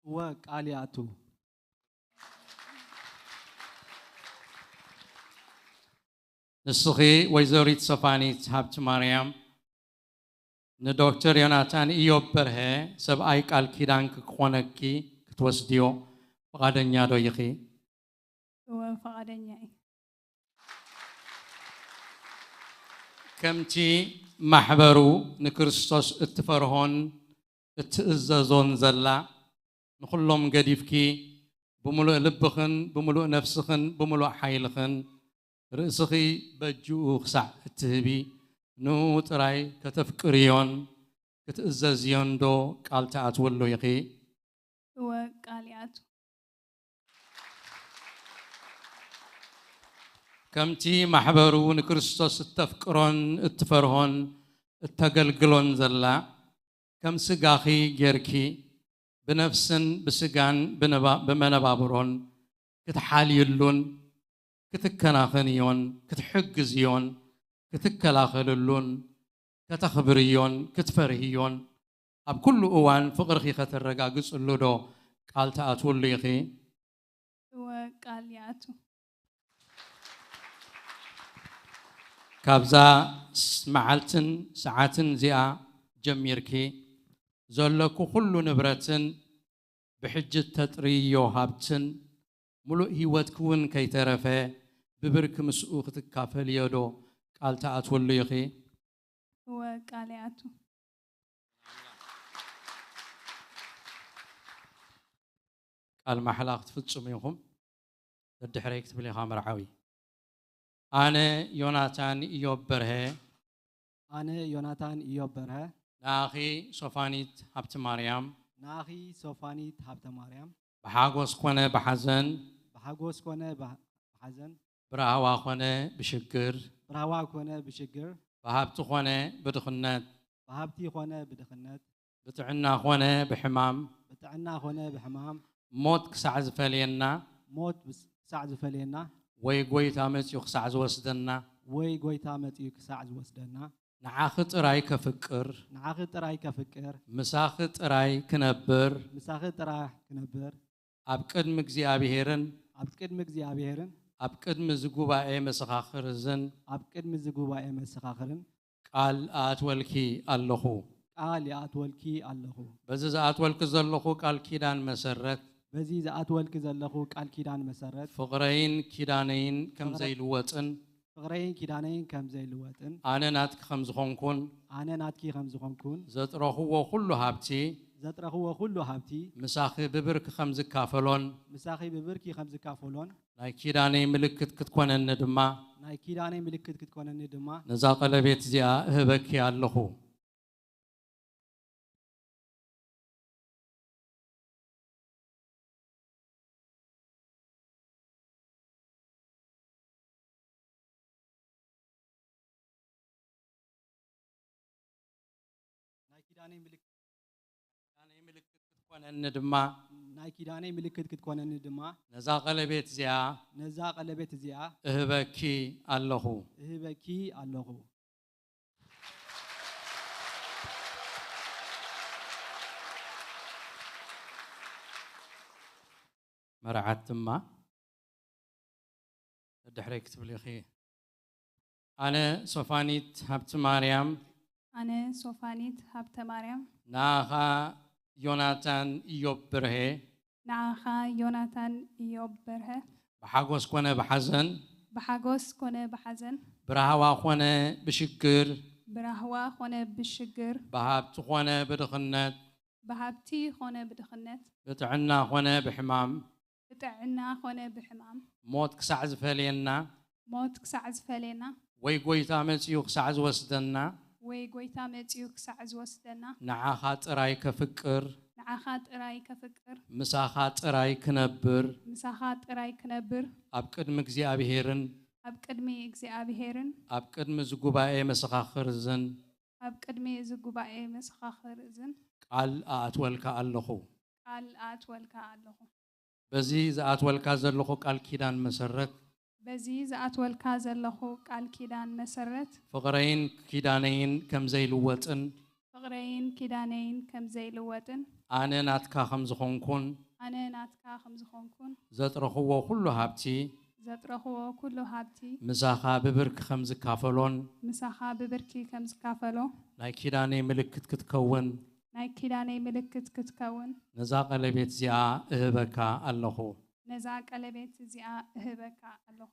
እወ፣ ቃል ይኣቱ። ንስኺ ወይዘሪት ሶፋኒት ሃብቲ ማርያም ንዶክተር ዮናታን ኢዮብ በርሀ ሰብኣይ ቃል ኪዳንኪ ክኾነኪ ክትወስድዮ ፍቓደኛ ዶ ኢኺ? እወ፣ ፍቓደኛ እየ። ከምቲ ማሕበሩ ንክርስቶስ እትፈርሆን እትእዘዞን ዘላ፣ ንኹሎም ገዲፍኪ ብምሉእ ልብኽን ብምሉእ ነፍስኽን ብምሉእ ሓይልኽን ርእስኺ በጅኡ ክሳዕ እትህቢ ንኡ ጥራይ ከተፍቅርዮን ክትእዘዝዮን ዶ ቃል ትኣትወሉ ኢኺ? እወ፣ ቃል ይኣቱ። ከምቲ ማሕበሩ ንክርስቶስ እተፍቅሮን እትፈርሆን እተገልግሎን ዘላ፣ ከም ስጋኺ ጌርኪ ብነፍስን ብስጋን ብነባ- ብመነባብሮን ክትሓልይሉን ክትከናኸንዮን ክትሕግዝዮን ክትከላኸልሉን ከተኽብርዮን ክትፈርህዮን ኣብ ኩሉ እዋን ፍቕርኺ ከተረጋግጽሉ ዶ ቃል ትኣትውሉ ኢኺ? እወ፣ ቃል ይኣቱ። ካብዛ ስ- መዓልትን ሰዓትን እዚኣ ጀሚርኪ ዘለኩ ኩሉ ንብረትን ብሕጂ እተጥርዮ ሃብትን ምሉእ ህይወትኪ እውን ከይተረፈ ብብርኪ ምስኡ ክትካፈልዮ ዶ ቃል ትኣትውሉ ኢኺ? እወ፣ ቃል ይኣቱ። ቃል ማሕላ ክትፍጽሙ ኢኹም። ደድሕረይ ክትብል ኢኻ መርዓዊ። ኣነ ዮናታን ኢዮብ በርሀ ኣነ ዮናታን ኢዮብ በርሀ ንኣኺ ሶፋኒት ሃብቲ ማርያም ንኣኺ ሶፋኒት ሃብተ ማርያም ብሓጎስ ኮነ ብሓዘን ብሓጎስ ኮነ ብሓዘን ብራህዋ ኮነ ብሽግር ብራህዋ ኮነ ብሽግር ብሃብቲ ኮነ ብድኽነት ብሃብቲ ኮነ ብድኽነት ብጥዕና ኮነ ብሕማም ብጥዕና ኮነ ብሕማም ሞት ክሳዕ ዝፈልየና ሞት ክሳዕ ዝፈልየና ወይ ጎይታ መጺኡ ክሳዕ ዝወስደና ወይ ጎይታ መጺኡ ክሳዕ ዝወስደና ንዓኺ ጥራይ ከፍቅር ንዓኺ ጥራይ ከፍቅር ምሳኺ ጥራይ ክነብር ምሳኺ ጥራይ ክነብር ኣብ ቅድሚ እግዚኣብሄርን ኣብ ቅድሚ እግዚኣብሄርን ኣብ ቅድሚ እዚ ጉባኤ መሰኻኽር እዝን ኣብ ቅድሚ እዚ ጉባኤ መሰኻኽርን ቃል ኣኣትወልኪ ኣለኹ። ቃል ይኣትወልኪ ኣለኹ። በዚ ዝኣትወልኪ ዘለኹ ቃል ኪዳን መሰረት በዚ ዝኣትወልኪ ዘለኹ ቃል ኪዳን መሰረት ፍቕረይን ኪዳነይን ከም ዘይልወጥን ፍቕረይን ኪዳነይን ከም ዘይልወጥን ኣነ ናትኪ ከም ዝኾንኩን ኣነ ናትኪ ከም ዝኾንኩን ዘጥረኽዎ ኩሉ ሃብቲ ዘጥረኽዎ ኩሉ ሃብቲ ምሳኺ ብብርኪ ከም ዝካፈሎን ምሳኺ ብብርኪ ከም ዝካፈሎን ናይ ኪዳነይ ምልክት ክትኮነኒ ድማ ናይ ኪዳነይ ምልክት ክትኮነኒ ድማ ነዛ ቀለቤት እዚኣ እህበኪ ኣለኹ። ናይ ኪዳነይ ምልክት ኪዳነይ ምልክት ክትኮነኒ ድማ ናይ ኪዳነይ ምልክት ክትኮነኒ ድማ ነዛ ቀለቤት እዚኣ ነዛ ቀለቤት እዚኣ እህበኪ ኣለኹ። እህበኪ ኣለኹ። መርዓት ድማ ድሕረይ ክትብል ኢኺ። ኣነ ሶፋኒት ሃብቲ ማርያም ኣነ ሶፋኒት ሃብተ ማርያም ንኣኻ ዮናታን ኢዮብ ብርሄ ንኣኻ ዮናታን ኢዮብ በርሀ ብሓጎስ ኮነ ብሓዘን ብሓጎስ ኮነ ብሓዘን ብራህዋ ኮነ ብሽግር ብራህዋ ኮነ ብሽግር ብሃብቲ ኮነ ብድኽነት ብሃብቲ ኮነ ብድኽነት ብጥዕና ኮነ ብሕማም ብጥዕና ኮነ ብሕማም ሞት ክሳዕ ዝፈልየና ሞት ክሳዕ ዝፈልየና ወይ ጎይታ መጺኡ ክሳዕ ዝወስደና ወይ ጎይታ መጺኡ ክሳዕ ዝወስደና ንዓኻ ጥራይ ከፍቅር ንዓኻ ጥራይ ከፍቅር ምሳኻ ጥራይ ክነብር ምሳኻ ጥራይ ክነብር ኣብ ቅድሚ እግዚኣብሄርን ኣብ ቅድሚ እግዚኣብሄርን ኣብ ቅድሚ እዚ ጉባኤ መሰኻኽር እዝን ኣብ ቅድሚ እዚ ጉባኤ መሰኻኽር እዝን ቃል ኣኣትወልካ ኣለኹ። ቃል ኣኣትወልካ ኣለኹ። በዚ ዝኣትወልካ ዘለኹ ቃል ኪዳን መሰረት በዚ ዝኣትወልካ ዘለኹ ቃል ኪዳን መሰረት ፍቕረይን ኪዳነይን ከም ዘይልወጥን ፍቕረይን ኪዳነይን ከም ዘይልወጥን ኣነ ናትካ ከም ዝኾንኩን ኣነ ናትካ ከም ዝኾንኩን ዘጥረኽዎ ኩሉ ሃብቲ ዘጥረኽዎ ኩሉ ሃብቲ ምሳኻ ብብርኪ ከም ዝካፈሎን ምሳኻ ብብርኪ ከም ዝካፈሎ ናይ ኪዳነይ ምልክት ክትከውን ናይ ኪዳነይ ምልክት ክትከውን ነዛ ቀለቤት እዚኣ እህበካ ኣለኹ። ነዛ ቀለቤት እዚኣ እህበካ ኣለኹ።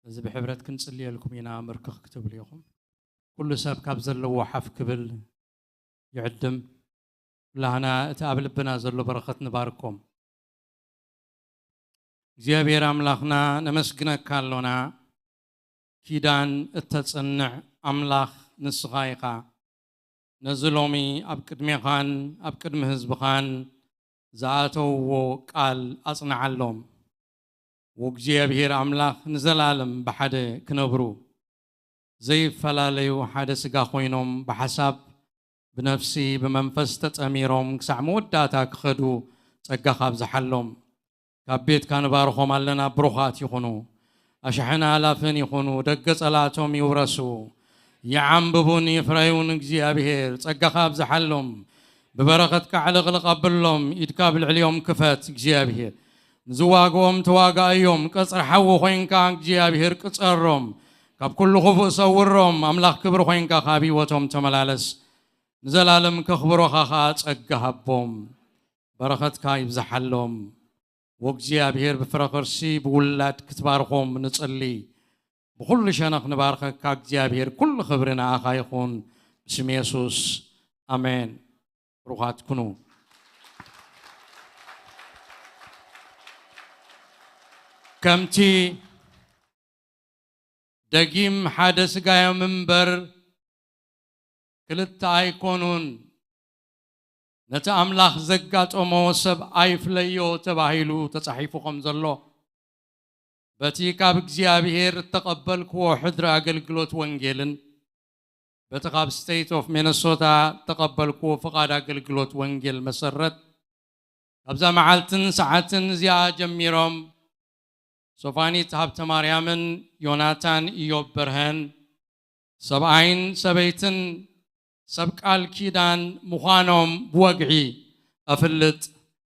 እዚ ብሕብረት ክንጽልየልኩም ኢና፣ ምርክኽ ክትብሉ ኢኹም። ኩሉ ሰብ ካብ ዘለዎ ሓፍ ክብል ይዕድም። ኩላህና እቲ ኣብ ልብና ዘሎ በረኸት ንባርኮም። እግዚኣብሔር ኣምላኽና ነመስግነካ ኣሎና። ኪዳን እተጽንዕ ኣምላኽ ንስኻ ኢኻ። ነዚ ሎሚ ኣብ ቅድሜኻን ኣብ ቅድሚ ህዝብኻን ዝኣተውዎ ቃል ኣጽንዓሎም። ወእግዚኣብሔር ኣምላኽ ንዘላለም ብሓደ ክነብሩ፣ ዘይፈላለዩ ሓደ ሥጋ ኮይኖም ብሓሳብ፣ ብነፍሲ፣ ብመንፈስ ተጸሚሮም ክሳዕ መወዳእታ ክኸዱ ጸጋኻ ኣብዝሓሎም። ካብ ቤትካ ንባርኾም ኣለና፣ ብሩኻት ይኹኑ። ኣሽሓን ኣላፍን ይኹኑ፣ ደገ ጸላእቶም ይውረሱ። ይዓንብቡን ይፍረዩን እግዚኣብሔር፣ ጸጋኻ ኣብዝሓሎም። ብበረኸትካ ዕልቕልቕ ኣብሎም፣ ኢድካ ኣብ ልዕሊኦም ክፈት እግዚኣብሔር። ንዝዋግኦም ተዋጋእዮም፣ ቀጽሪ ሓዊ ኮይንካ እግዚኣብሔር ቅጸሮም። ካብ ኩሉ ክፉእ ሰውሮም፣ ኣምላኽ ክብሪ ኮይንካ ካብ ህይወቶም ተመላለስ። ንዘላለም ከኽብሮኻ ኸኣ ጸጋ ሃቦም። በረኸትካ ይብዝሓሎም። ወእግዚኣብሔር ብፍረ ከርሲ ብውላድ ክትባርኾም ንጽሊ። ብኹሉ ሸነኽ ንባርኸካ እግዚኣብሔር፣ ኩሉ ክብሪ ንኣኻ ይኹን። ብስም የሱስ፣ ኣሜን። ብሩኻት ኩኑ። ከምቲ ደጊም ሓደ ሥጋ እዮም እምበር ክልተ ኣይኮኑን፣ ነቲ ኣምላኽ ዘጋጠሞ ሰብ ኣይፍለዮ ተባሂሉ ተጻሒፉ ከም ዘሎ፣ በቲ ካብ እግዚኣብሔር እተቐበልክዎ ሕድሪ ኣገልግሎት ወንጌልን በቲ ካብ ስቴት ኦፍ ሚነሶታ እተቐበልክዎ ፍቓድ ኣገልግሎት ወንጌል መሰረት፣ ካብዛ መዓልትን ሰዓትን እዚኣ ጀሚሮም ሶፋኒት ሃብተማርያምን ዮናታን ኢዮብ በርሀን ሰብኣይን ሰበይትን ሰብ ቃል ኪዳን ምዃኖም ብወግዒ እፍልጥ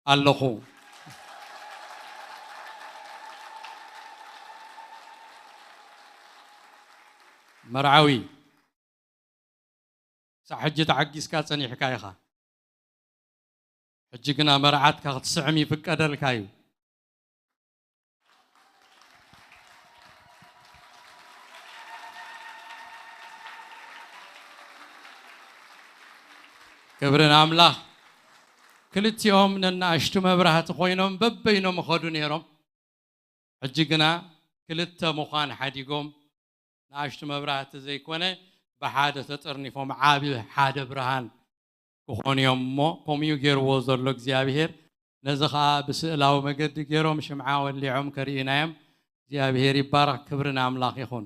ኣለኹ። መርዓዊ፣ ክሳብ ሕጂ ተዓጊስካ ጸኒሕካ ኢኻ። ሕጂ ግና መርዓትካ ክትስዕም ይፍቀደልካ እዩ። ክብሪ ንኣምላኽ። ክልቲኦም ነናእሽቱ መብራህቲ ኮይኖም በበይኖም ይኸዱ ነይሮም። ሕጂ ግና ክልተ ምዃን ሓዲጎም፣ ንኣሽቱ መብራህቲ ዘይኮነ፣ ብሓደ ተጠርኒፎም ዓቢ ሓደ ብርሃን ክኾኑ እዮም እሞ፣ ከምኡ እዩ ገይርዎ ዘሎ እግዚኣብሔር። ነዚ ኸኣ ብስእላዊ መገዲ ገይሮም ሽምዓ ወሊዖም ከርእዩና እዮም። እግዚኣብሔር ይባረኽ፣ ክብሪ ንኣምላኽ ይኹን።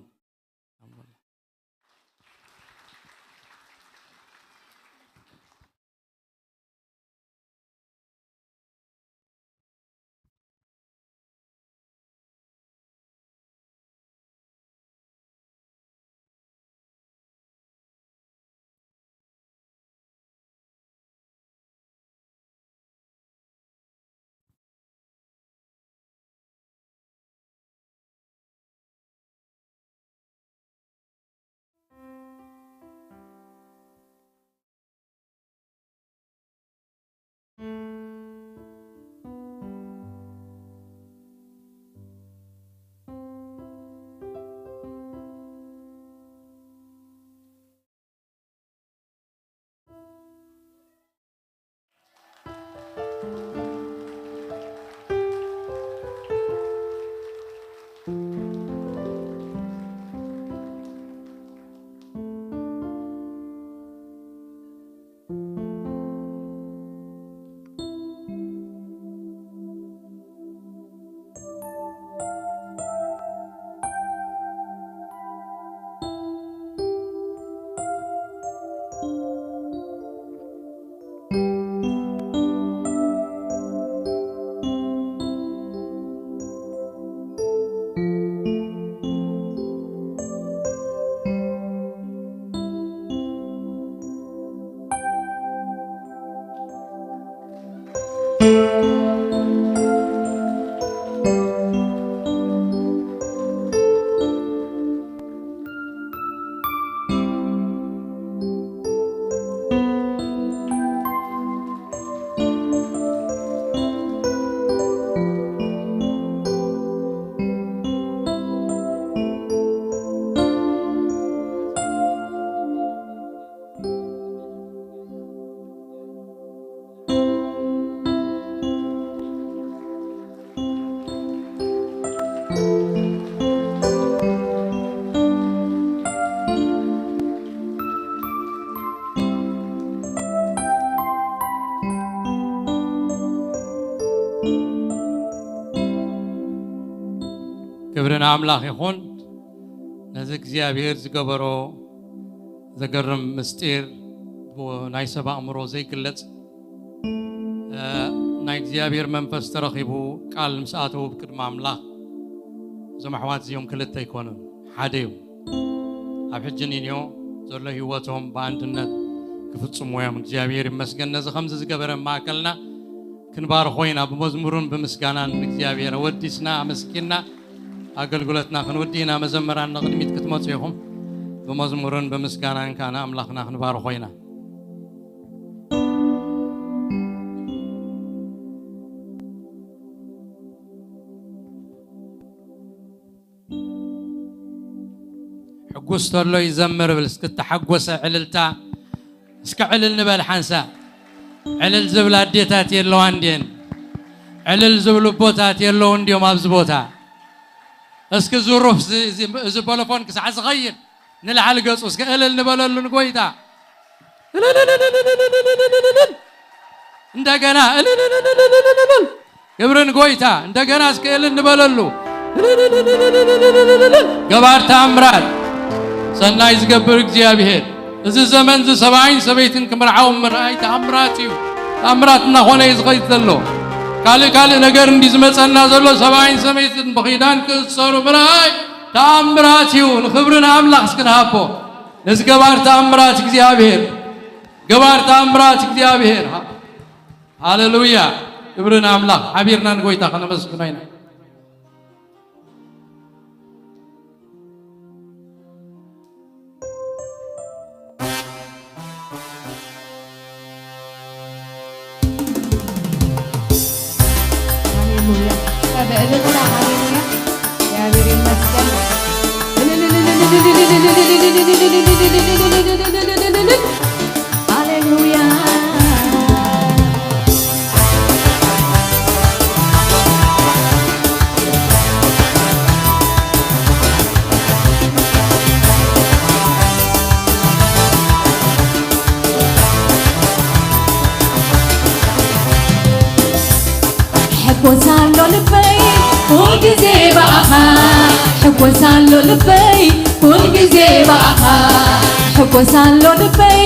ክብሪ ንኣምላኽ ይኹን። ነዚ እግዚኣብሔር ዝገበሮ ዘገርም ምስጢር፣ ብ-፣ ናይ ሰብ ኣእምሮ ዘይግለጽ፣ እ፣ ናይ እግዚኣብሔር መንፈስ ተረኺቡ ቃል ምስ ኣተዉ ብቅድሚ ኣምላኽ፣ እዞም ኣሕዋት እዚኦም ክልተ ኣይኮኑን፣ ሓደ እዩ። ኣብ ሕጂ ኒንዮ ዘሎ ህይወቶም ብኣንድነት ክፍጽሙ እዮም። እግዚኣብሔር ይመስገን ነዚ ከምዚ ዝገበረ ማእከልና ክንባርኾ ኢና። ብመዝሙርን ብምስጋናን ንእግዚኣብሔር ኣወዲስና ኣመስጊንና ኣገልግሎትና ክንውዲ ኢና። መዘምራን ንቕድሚት ክትመጹ ኢኹም። ብመዝሙርን ብምስጋናን ከኣ ንኣምላኽና ክንባርኾ ኢና። ሕጉስ ተሎ ይዘምር ብል እስኪ፣ እተሓጎሰ ዕልልታ። እስኪ ዕልል ንበል ሓንሳእ። ዕልል ዝብላ ኣዴታት የለዋ እንድየን? ዕልል ዝብሉ ኣቦታት የለዉ እንድዮም ኣብዚ ቦታ? እስኪ ዝሩፍ እዚ፣ እዚ፣ እዚ ቦሎፎን ክሳዕ ዝኸይድ ንላዕሊ ገጹ እስኪ እልል ንበለሉ ንጎይታ። እልልልልልልልልልልልልልል። እንደገና እልልልልልልልልልል። ክብርን ጎይታ እንደገና እስኪ እልል ንበለሉ። እልልልልልልልልልልል። ገባር ተኣምራት ሰናይ ዝገብር እግዚኣብሔር። እዚ ዘመን እዚ ሰብኣይን ሰበይትን ክምርዓው ምርኣይ ተኣምራት እዩ። ተኣምራት እናኾነ እዩ ዝኸይድ ዘሎ። ካልእ ካልእ ነገር እንዲ ዝመጸና ዘሎ ሰብኣይን ሰበይትን ብኺዳን ክእሰሩ ምርኣይ ተኣምራት እዩ። ንኽብሪ ንኣምላኽ እስኪ ንሃቦ። ነዚ ገባር ተኣምራት እግዚኣብሔር፣ ገባር ተኣምራት እግዚኣብሔር። ሃሌሉያ! ክብሪ ንኣምላኽ። ሓቢርና ንጎይታ ከነመስግኖ ኢና። ሃሌሉያ። በእልልታ ሃሌሉያ። እግዚኣብሔር ይመስገን። ሃሌሉያ። ሕጎስ ኣሎ ልበይ ኩል ግዜ ብኣኻ፣ ሕጎስ ኣሎ ልበይ ኩል ግዜ ብኣኻ፣ ሕጎስ ኣሎ ልበይ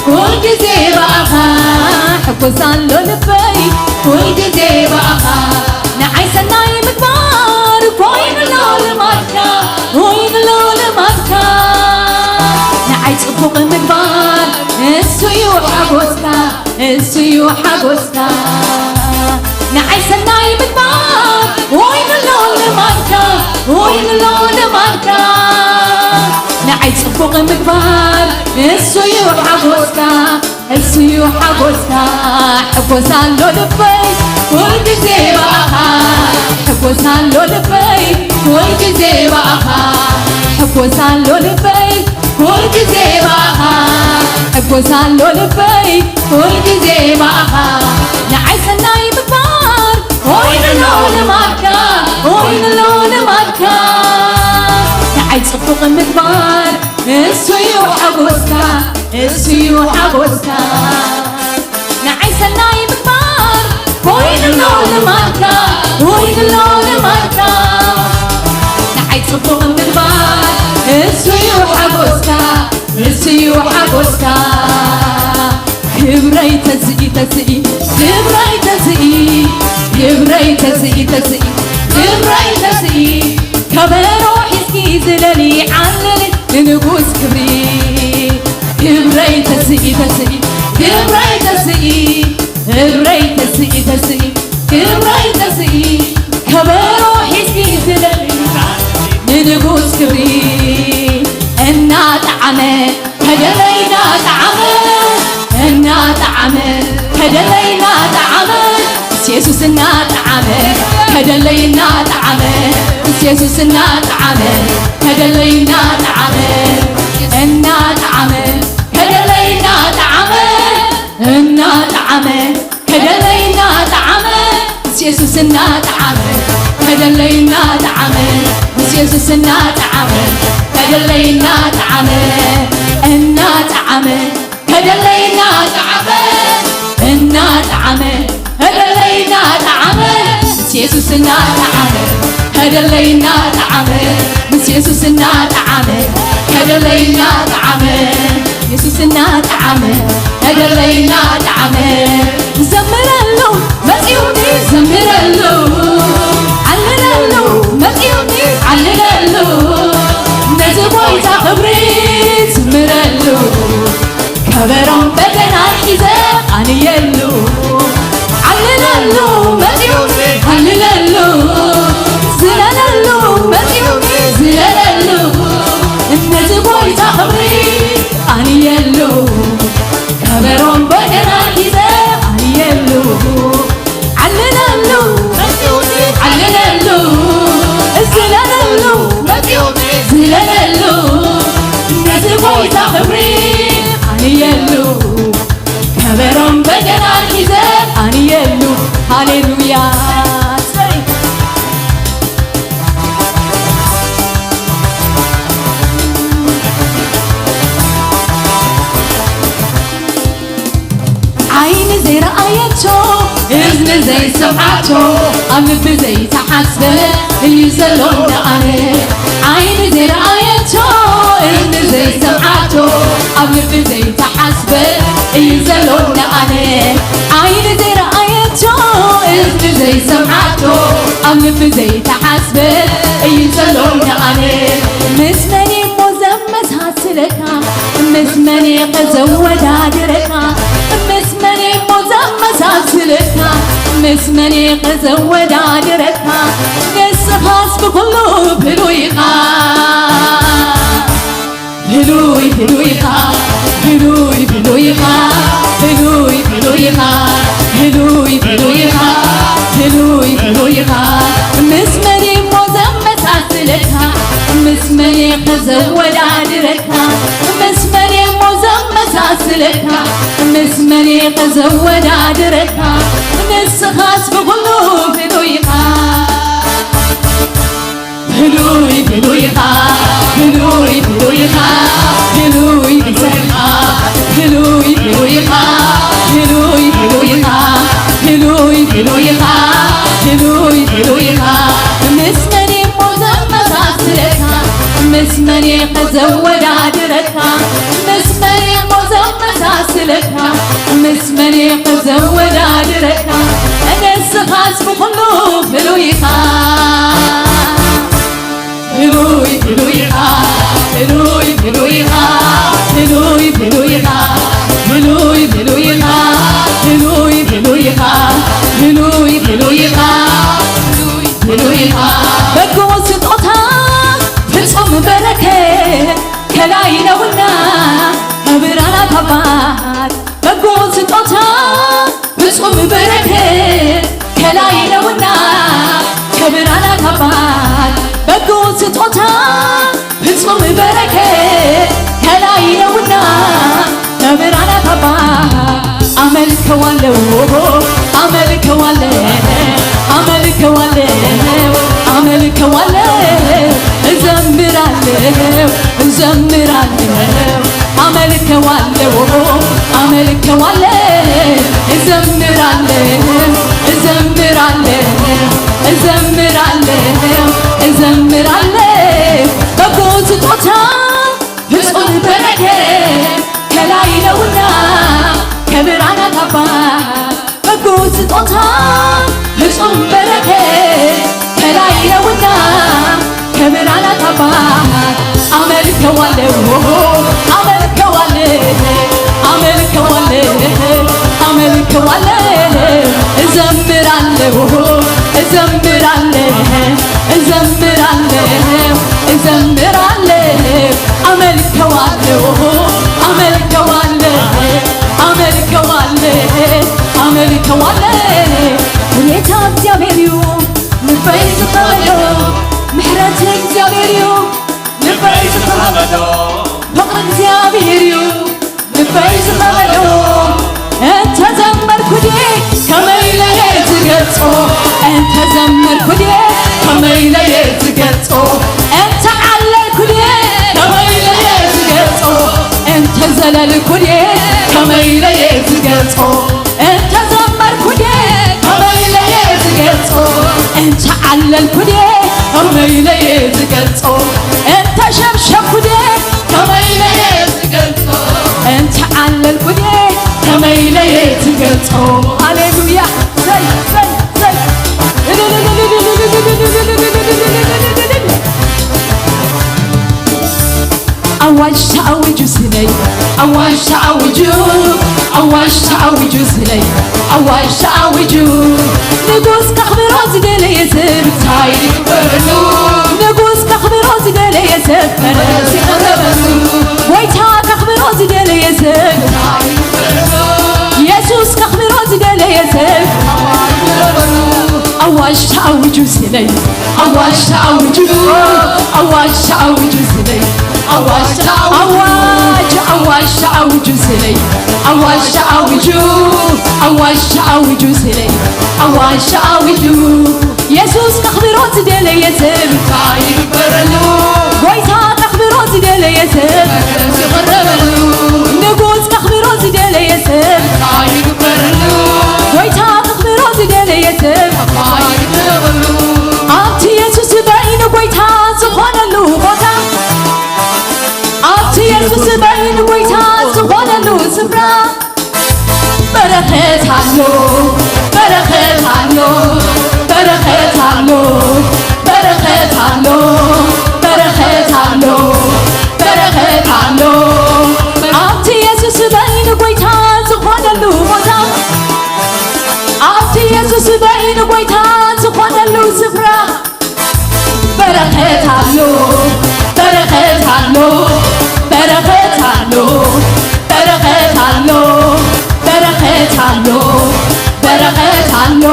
ኩል ግዜ ብኣኻ፣ ሕጎስ ኣሎ ልበይ ኩል ግዜ ብኣኻ። ንዓይ ሰናይ ምግባር ኮይኑሎ ልማድካ፣ ኮይኑሎ ልማድካ። ንዓይ ጽቡቕ ምግባር እሱ እዩ ሓጎስካ፣ እሱ እዩ ሓጎስካ። ንዓይ ሰናይ ምግባር ኮይኑሎ ልማድካ፣ ኮይኑሎ ልማድካ። ንዓይ ጽቡቕ ምግባር እሱ እዩ ሓጎስካ፣ እሱ እዩ ሓጎስካ። ሕጎስ ኣሎ ልበይ ኩል ግዜ ብኣኻ፣ ሕጎስ ኣሎ ልበይ ኩል ግዜ ብኣኻ፣ ሕጎስ ኣሎ ልበይ ኩል ግዜ ብኣኻ፣ ሕጎስ ኣሎ ልበይ ኩል ግዜ ብኣኻ። ንዓይ ሰናይ ምግባር ኮይኑሎ ልማድካ፣ ኮይኑሎ ልማድካ። ንዓይ ጽቡቕ ምግባር እሱ እዩ ሓጎስካ፣ እሱ እዩ ሓጎስካ። ንዓይ ሰናይ ምግባር ኮይኑሎ ልማድካ፣ ኮይኑሎ ልማድካ። ንዓይ ጽቡቕ ምግባር እሱ እዩ ሓጎስካ፣ እሱ እዩ ሓጎስካ። ክብረይ ተስኢ፣ ተስኢ፣ ክብረይ ተስኢ፣ ክብረይ ተስኢ፣ ተስኢ፣ ክብረይ ተስኢ። ከበሮ ሒዝኪ ዝለሊ ዓልሊ ንንጉስ ክብሪ። ክብረይ ተስኢ፣ ተስኢ፣ ክብረይ ተስኢ፣ ክብረይ ተስኢ፣ ተስኢ፣ ክብረይ ተስኢ። ከበሮ ሒዝኪ ዝለሊ ንንጉስ ክብሪ። እናጠዓመ ከደለይ እናጠዓመ፣ እናጠዓመ ከደለይ እናጠዓመ፣ ምስ የሱስ እናጠዓመ፣ ከደለይ እናጠዓመ፣ ምስ የሱስ እናጠዓመ፣ ከደለይ እናጠዓመ፣ እናጠዓመ ከደለይ እናጠዓመ፣ እናጠዓመ ከደለይ እናጠዓመ፣ ምስ የሱስ እናጠዓመ፣ ከደለይ እናጠዓመ፣ ምስ የሱስ እናጠዓመ፣ ከደለይ እናጠዓመ፣ እናጠዓመ፣ ከደለይ እናጠዓመ፣ እናጠዓመ፣ ከደለይ እናጠዓመ፣ ምስ የሱስ እናጠዓመ፣ ከደለይና ጣዓመ፣ ምስ የሱስና ጣዓመ፣ ከደለይና ጣዓመ፣ የሱስና ጣዓመ፣ ከደለይና ጣዓመ። ዘምረሉ መጺኡኒ፣ ዘምረሉ፣ ዓልለሉ መጺኡኒ፣ ዓልለሉ፣ ነዚ ጎይታ ክብሪ ዝምረሉ። ከበሮን በገናን ሒዘ ኣንየሉ፣ ዓልለሉ መጺኡኒ፣ ዓልለሉ፣ ዝለለሉ መጺኡኒ፣ ዝለለሉ፣ ነዚ ጎይታ ክብሪ ኣንየሉ። ከበሮን በገናን ሒዘ ኣንየሉ፣ ዓልለሉ፣ ዓልለሉ፣ ዝለለሉ፣ ዝለለሉ፣ ነዚ ጎይታ ክብሪ ኣንየሉ። ከበሮን በገናን ሒዘ ኣንየሉ። ሃሌሉያ። ዓይኒ ዘይረኣየቶ፣ እዝኒ ዘይሰምዓቶ፣ ኣብ ልቢ ዘይተሓስበ እዩ ዘሎ ንኣነ። ዓይኒ ዘይረኣየቶ፣ እዝኒ ዘይሰምዓቶ፣ ኣብ ልቢ ዘይተሓስበ እዩ ዘሎ ንኣነ። ዓይኒ ዘይረኣየቶ፣ እዝኒ ዘይሰምዓቶ፣ ኣብ ልቢ ዘይተሓስበ እዩ ዘሎ ንኣነ። ምስ መን እሞ ዘመሳስለካ፣ ምስ መን ከዘወዳድረካ፣ ምስ መን እሞ ዘመሳስለካ፣ ምስ መን ከዘወዳድረካ፣ ንስኻስ ብኩሉ ብሉይ ኢኻ። ብሉይ ብሉይ ኢኻ፣ ብሉይ ብሉይ ኢኻ፣ ብሉይ ብሉይ ኢኻ፣ ብሉይ ብሉይ ኢኻ፣ ብሉይ ብሉይ ኢኻ። ምስ መን እሞ ዘመሳስለካ፣ ምስ መን ከዘወዳድረካ፣ ምስ መን እሞ ዘመሳስለካ፣ ምስ መን ከዘወዳድረካ፣ ንስኻስ ብኹሉ ብሉይ ኢኻ። ብሉይ ብሉይ ኢኻ፣ ብሉይ ብሉይ ኢኻ፣ ብሉይ ብሉይ ኢኻ፣ ብሉይ ብሉይ ኢኻ፣ ብሉይ ብሉይ ኢኻ፣ ብሉይ ብሉይ ኢኻ፣ ብሉይ ብሉይ ኢኻ። ምስ መን እሞ ዘመሳስለካ፣ ምስ መን ከዘወዳድረካ፣ ምስ መን እሞ ዘመሳስለካ፣ ምስ መን ከዘወዳድረካ፣ ንስኻስ ብኹሉ ብሉይ ኢኻ። ብሉይ ብሉይ ኢኻ፣ ብሉይ ብሉይ ኢኻ፣ ብሉይ ብሉይ ኢኻ፣ ብሉይ ብሉይ ኢኻ፣ ብሉይ ብሉይ ኢኻ፣ ብሉይ ብሉይ ኢኻ፣ ብሉይ ብሉይ ኢኻ። በጎ ስጦታ ፍጹም በረከት ከላይ ነውና፣ ከብርሃናት ኣባት በጎ ስጦታ ፍጹም በረከት ከላይ ነውና፣ ከብርሃናት ኣባት በጎ ስጦታ ፍጹም በረከት ከላይ ነውና፣ ከብርሃናት ኣባት ኣመልከዋለሁ፣ ኣመልከዋለሁ፣ ኣመልከዋለሁ፣ ኣመልከዋለሁ፣ እዘምራለሁ፣ እዘምራለሁ፣ ኣመልከዋለሁ፣ ኣመልከዋለሁ፣ እዘምራለሁ፣ እዘምራለሁ፣ እዘምራለሁ፣ እዘምራለሁ። በጎ ስጦታ ፍጹም በረከት ከላይ ነውና፣ ከብርሃናት ኣባት በጎ ስጦታ ፍጹም በረከት ከላይ ነውና፣ ከብርሃናት ኣባት ኣመልከዋለሁ፣ ኣመልከዋለሁ፣ ኣመልከዋለሁ፣ ኣመልከዋለሁ፣ እዘምራለሁ፣ እዘምራለሁ፣ እዘምራለሁ፣ እዘምራለሁ፣ ኣመልከዋለሁ፣ ኣመልከዋለሁ፣ ኣመልከዋለሁ፣ ኣመልከዋለሁ። ሁኔታ እግዚኣብሔር እዩ ልበይ ዝኸበዶ፣ ምሕረት እግዚኣብሔር እዩ ልበይ ዝኸበዶ፣ ፍቕሪ እግዚኣብሔር እዩ ልበይ ዝኸበዶ። እንተ ዘመርኩ ድየ ከመይ ኢለ እየ ዝገልጾ? እንተ ዘመርኩ ድየ ከመይ ኢለ እየ ዝገልጾ? እንተ ዓለልኩ ድየ ከመይ ኢለ እየ ዝገልጾ? እንተ ዘለልኩ ድየ ከመይ ኢለ እየ ዝገልጾ? እንተ ዘመርኩ ድየ ከመይ ኢለ እየ ዝገልጾ? እንተ ዓለልኩ ድየ ከመይ ኢለ እየ ዝገልጾ? እንተ ሸብሸብኩ ድየ? ከመይ ኢለ እየ ዝገልጾ? እንተ ዓለልኩ ድየ? ከመይ ኢለ እየ ዝገልጾ? ሃሌሉያ! ዘይ፣ ዘይ፣ ዘይ! ኣዋጅ ተኣዊጁ ስለይ፣ ኣዋጅ ተኣዊጁ፣ ኣዋጅ ተኣዊጁ ስለይ፣ ኣዋጅ ተኣዊጁ። ንጉስ ከኽብሮ ዝደለየ ሰብ እንታይ ይግበረሉ? ንጉስ ከኽብሮ ዝደለየ ሰብ ፈረስ ይቕረበሉ። ጎይታ ከኽብሮ ዝደለየ ሰብ፣ የሱስ ከኽብሮ ዝደለየ ሰብ ኣዋጅ ተኣዊጁ ስለይ፣ ኣዋጅ ተኣዊጁ፣ ኣዋጅ ተኣዊጁ ስለይ፣ ኣዋጅ ተኣዊጁ። ኣዋጅ፣ ኣዋጅ ተኣዊጁ ስለይ፣ ኣዋጅ ተኣዊጁ፣ ኣዋጅ ተኣዊጁ ስለይ፣ ኣዋጅ ተኣዊጁ። የሱስ ከኽብሮ ዝደለየ ሰብ እንታይ ይግበረሉ? ጎይታ ከኽብሮ ዝደለየ ሰብ፣ ፈረስ ይቕረበሉ። ንጉስ ከኽብሮ ዝደለየ ሰብ፣ እንታይ ይግበረሉ? ጎይታ ከኽብሮ ዝደለየ ሰብ፣ እንታይ ይግበረሉ? ኣብቲ የሱስ በይኑ ጎይታ ዝኾነሉ ቦታ፣ ኣብቲ የሱስ በይኑ ጎይታ ዝኾነሉ ስፍራ በረኸት ኣሎ፣ በረኸት ኣሎ፣ በረኸት ኣሎ፣ በረኸት ኣሎ፣ በረኸት ኣሎ፣ በረኸት ኣሎ። ኣብቲ የሱስ በይኑ ጎይታ ዝኾነሉ ቦታ፣ ኣብቲ የሱስ በይኑ ጎይታ ዝኾነሉ ስፍራ በረኸት ኣሎ፣ በረኸት ኣሎ፣ በረኸት ኣሎ፣ በረኸት ኣሎ፣ በረኸት ኣሎ፣ በረኸት ኣሎ።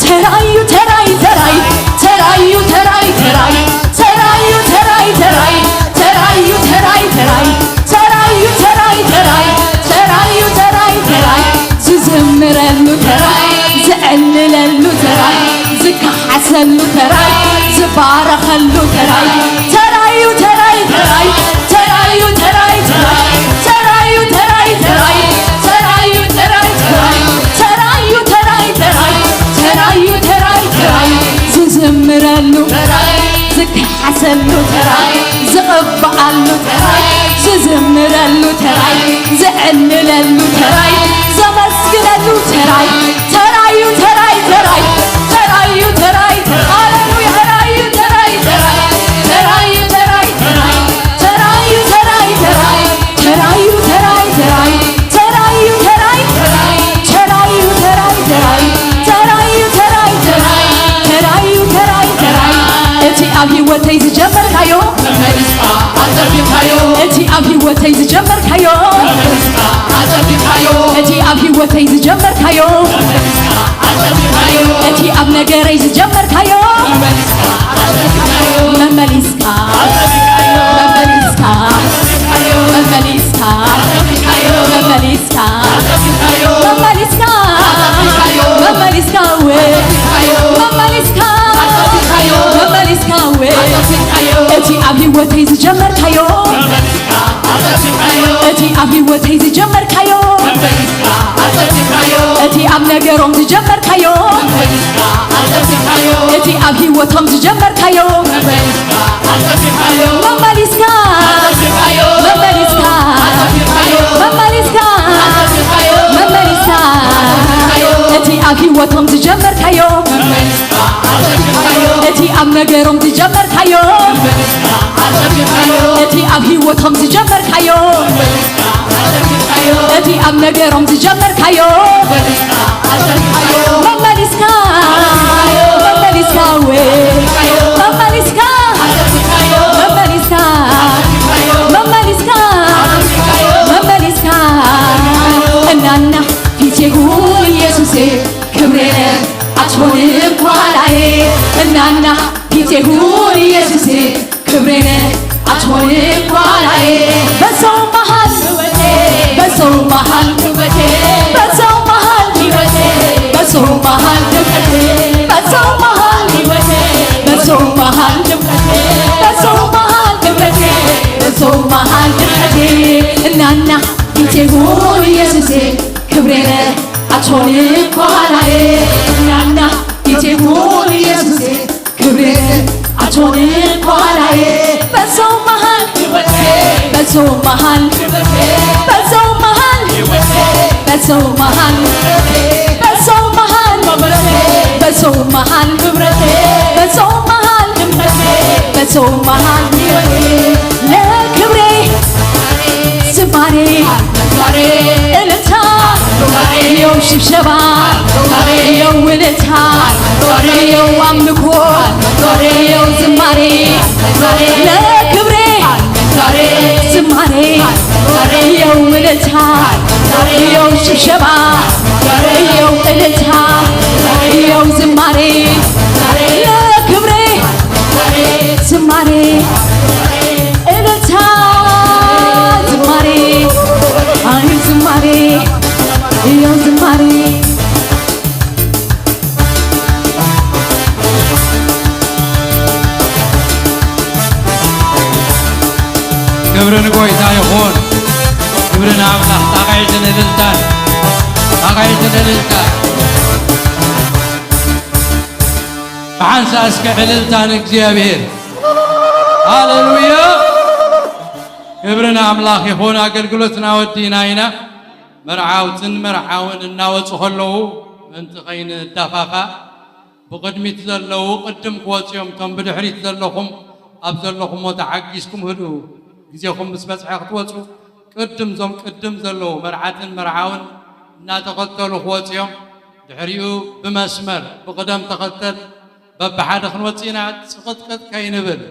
ተራዩ ተራይ ተራይ፣ ተራዩ ተራይ ተራይ፣ ተራዩ ተራይ ተራይ፣ ተራዩ ተራይ ተራይ፣ ተራዩ ተራይ ተራይ፣ ተራዩ ተራይ ተራይ፣ ዝዝምረሉ ተራይ፣ ዝዕልለሉ ተራይ፣ ዝከሓሰሉ ተራይ፣ ዝባረኸሉ ተራይ፣ ተራዩ ተራይ ተራይ፣ ተራዩ ተራይ ተራይ፣ ተራዩ ተራይ ተራይ፣ ተራዩ ተራይ ተራይ፣ ተራዩ ተራይ ተራይ፣ ተራዩ ተራይ ተራይ፣ ዝዝምረሉ ተራይ፣ ዝከሓሰሉ ተራይ፣ ዝቕብኣሉ ተራይ፣ ዝዝምረሉ ተራይ፣ ዝዕልለሉ ተራይ፣ ዘመስግነሉ ተራይ፣ ተራዩ ተራይ ተራይ፣ ተራዩ ተራይ ተራይ፣ ሃሌሉያ፣ ተራዩ ተራይ ተራይ፣ ተራዩ ተራይ ተራይ፣ ተራዩ ተራይ ተራይ፣ ተራዩ ተራይ ተራይ፣ ተራዩ ተራይ ተራይ፣ ተራዩ ተራይ ተራይ፣ ተራዩ ተራይ ተራይ፣ ተራዩ ተራይ ተራይ። እቲ ኣብ ህይወተይ ዝጀመርካዮ፣ ተመሊስካ ኣጸቢቕካዮ። እቲ ኣብ ህይወተይ ዝጀመርካዮ፣ ተመሊስካ ኣጸቢቕካዮ። እቲ ኣብ ህይወተይ ዝጀመርካዮ፣ ተመሊስካ ኣጸቢቕካዮ። እቲ ኣብ ነገረይ ዝጀመርካዮ፣ ተመሊስካ ኣጸቢቕካዮ። መመሊስካ፣ ኣጸቢቕካዮ። መመሊስካ፣ ኣጸቢቕካዮ። መመሊስካ፣ ኣጸቢቕካዮ። መመሊስካ፣ ኣጸቢቕካዮ። መመሊስካ፣ ኣጸቢቕካዮ። መመሊስካ፣ ወ-፣ ኣጸቢቕካዮ። መመሊስካ፣ ኣጸቢቕካዮ። መመሊስካ፣ ወ-፣ ኣጸቢቕካዮ። እቲ ኣብ ህይወተይ ዝጀመርካዮ፣ ተመሊስካ ኣጸቢቕካዮ። እቲ ኣብ ህይወተይ ዝጀመርካዮ፣ ተመሊስካ ኣጸቢቕካዮ። እቲ ኣብ ነገሮም ዝጀመርካዮ፣ ተመሊስካ ኣጸቢቕካዮ። እቲ ኣብ ህይወቶም ዝጀመርካዮ፣ ተመሊስካ ኣጸቢቕካዮ። መመሊስካ፣ ኣጸቢቕካዮ። መመሊስካ፣ ኣጸቢቕካዮ። መመሊስካ፣ ኣጸቢቕካዮ። መመሊስካ፣ ኣጸቢቕካዮ። እቲ ኣብ ህይወቶም ዝጀመርካዮ፣ ተመሊስካ ኣጸቢቕካዮ። እቲ ኣብ ነገሮም ዝጀመርካዮ፣ ተመሊስካ ኣጸቢቕካዮ። እቲ ኣብ ህይወቶም ዝጀመርካዮ፣ ተመሊስካ ኣጸቢቕካዮ። እቲ ኣብ ነገሮም ዝጀመርካዮ፣ ተመሊስካ ኣጸቢቕካዮ። መመሊስካ፣ ኣጸቢቕካዮ። መመሊስካ፣ ወ-፣ ኣጸቢቕካዮ። መመሊስካ፣ ኣጸቢቕካዮ። መመሊስካ፣ ኣጸቢቕካዮ። መመሊስካ፣ ኣጸቢቕካዮ። መመሊስካ። ኣጸቢቕካዮ። እናና ፊቴ ሁን ኢየሱሴ ክብሬነ ኣትሆንም ኳላዬ። እናና ፊቴ ሁን ኢየሱሴ ክብሬነ ኣትሆንም ኳላዬ። በሰው መሃል ህይወቴ፣ በሰው መሃል ህይወቴ፣ በሰው መሃል ህይወቴ፣ በሰው መሃል ድምቀቴ፣ በሰው መሃል ህይወቴ፣ በሰው መሃል ድምቀቴ፣ በሰው መሃል ድምቀቴ፣ በሰው መሃል ድምቀቴ። እናና ፊቴ ሁን ኢየሱሴ ክብሬነ ኣትሆንም ኳላዬ። እናና ፊቴ ሁን ኢየሱሴ ክብሬነ አቶን ኳላዬ በሰው መሃል በሰው መሃል በሰው መሃል በሰው መሃል በሰው መሃል በሰው መሃል በሰው መሃል በሰው መሃል ለክብሬ ዝማሬ እልልታ የው ሽብሸባ የው እልልታ የው አምልኮ የው ዝማሬ ለክብሬ ዝማሬ የው እልልታ የው ሽብሸባ የው እልልታ የው ዝማሬ ለክብሬ ዝማሬ እልልታ ዝማሬ አይ ዝማሬ የው ዝማሬ ክብሪ ንጎይታ ይኹን። ክብሪ ንኣምላኽ። ጣቕዒትን እልልታን፣ ጣቕዒትን እልልታን። ብሓንሳእ እስከ ዕልልታ ንእግዚኣብሔር። ሃሌሉያ። ክብሪ ንኣምላኽ ይኹን። ኣገልግሎትና ወዲእና ኢና። መርዓውትን መርዓውን እናወፁ ከለዉ ምእንቲ ከይንዳፋፋእ ብቕድሚት ዘለዉ ቅድም ክወፁ እዮም። እቶም ብድሕሪት ዘለኹም ኣብ ዘለኹሞ ተዓጊስኩም ህድኡ። ግዜኹም ምስ በፅሐ ክትወፁ ቅድም እዞም ቅድም ዘለዉ መርዓትን መርዓውን እናተኸተሉ ክወፁ እዮም። ድሕሪኡ ብመስመር ብቕደም ተኸተል በብሓደ ክንወፅእ ኢና። ፅቕጥቅጥ ከይንብል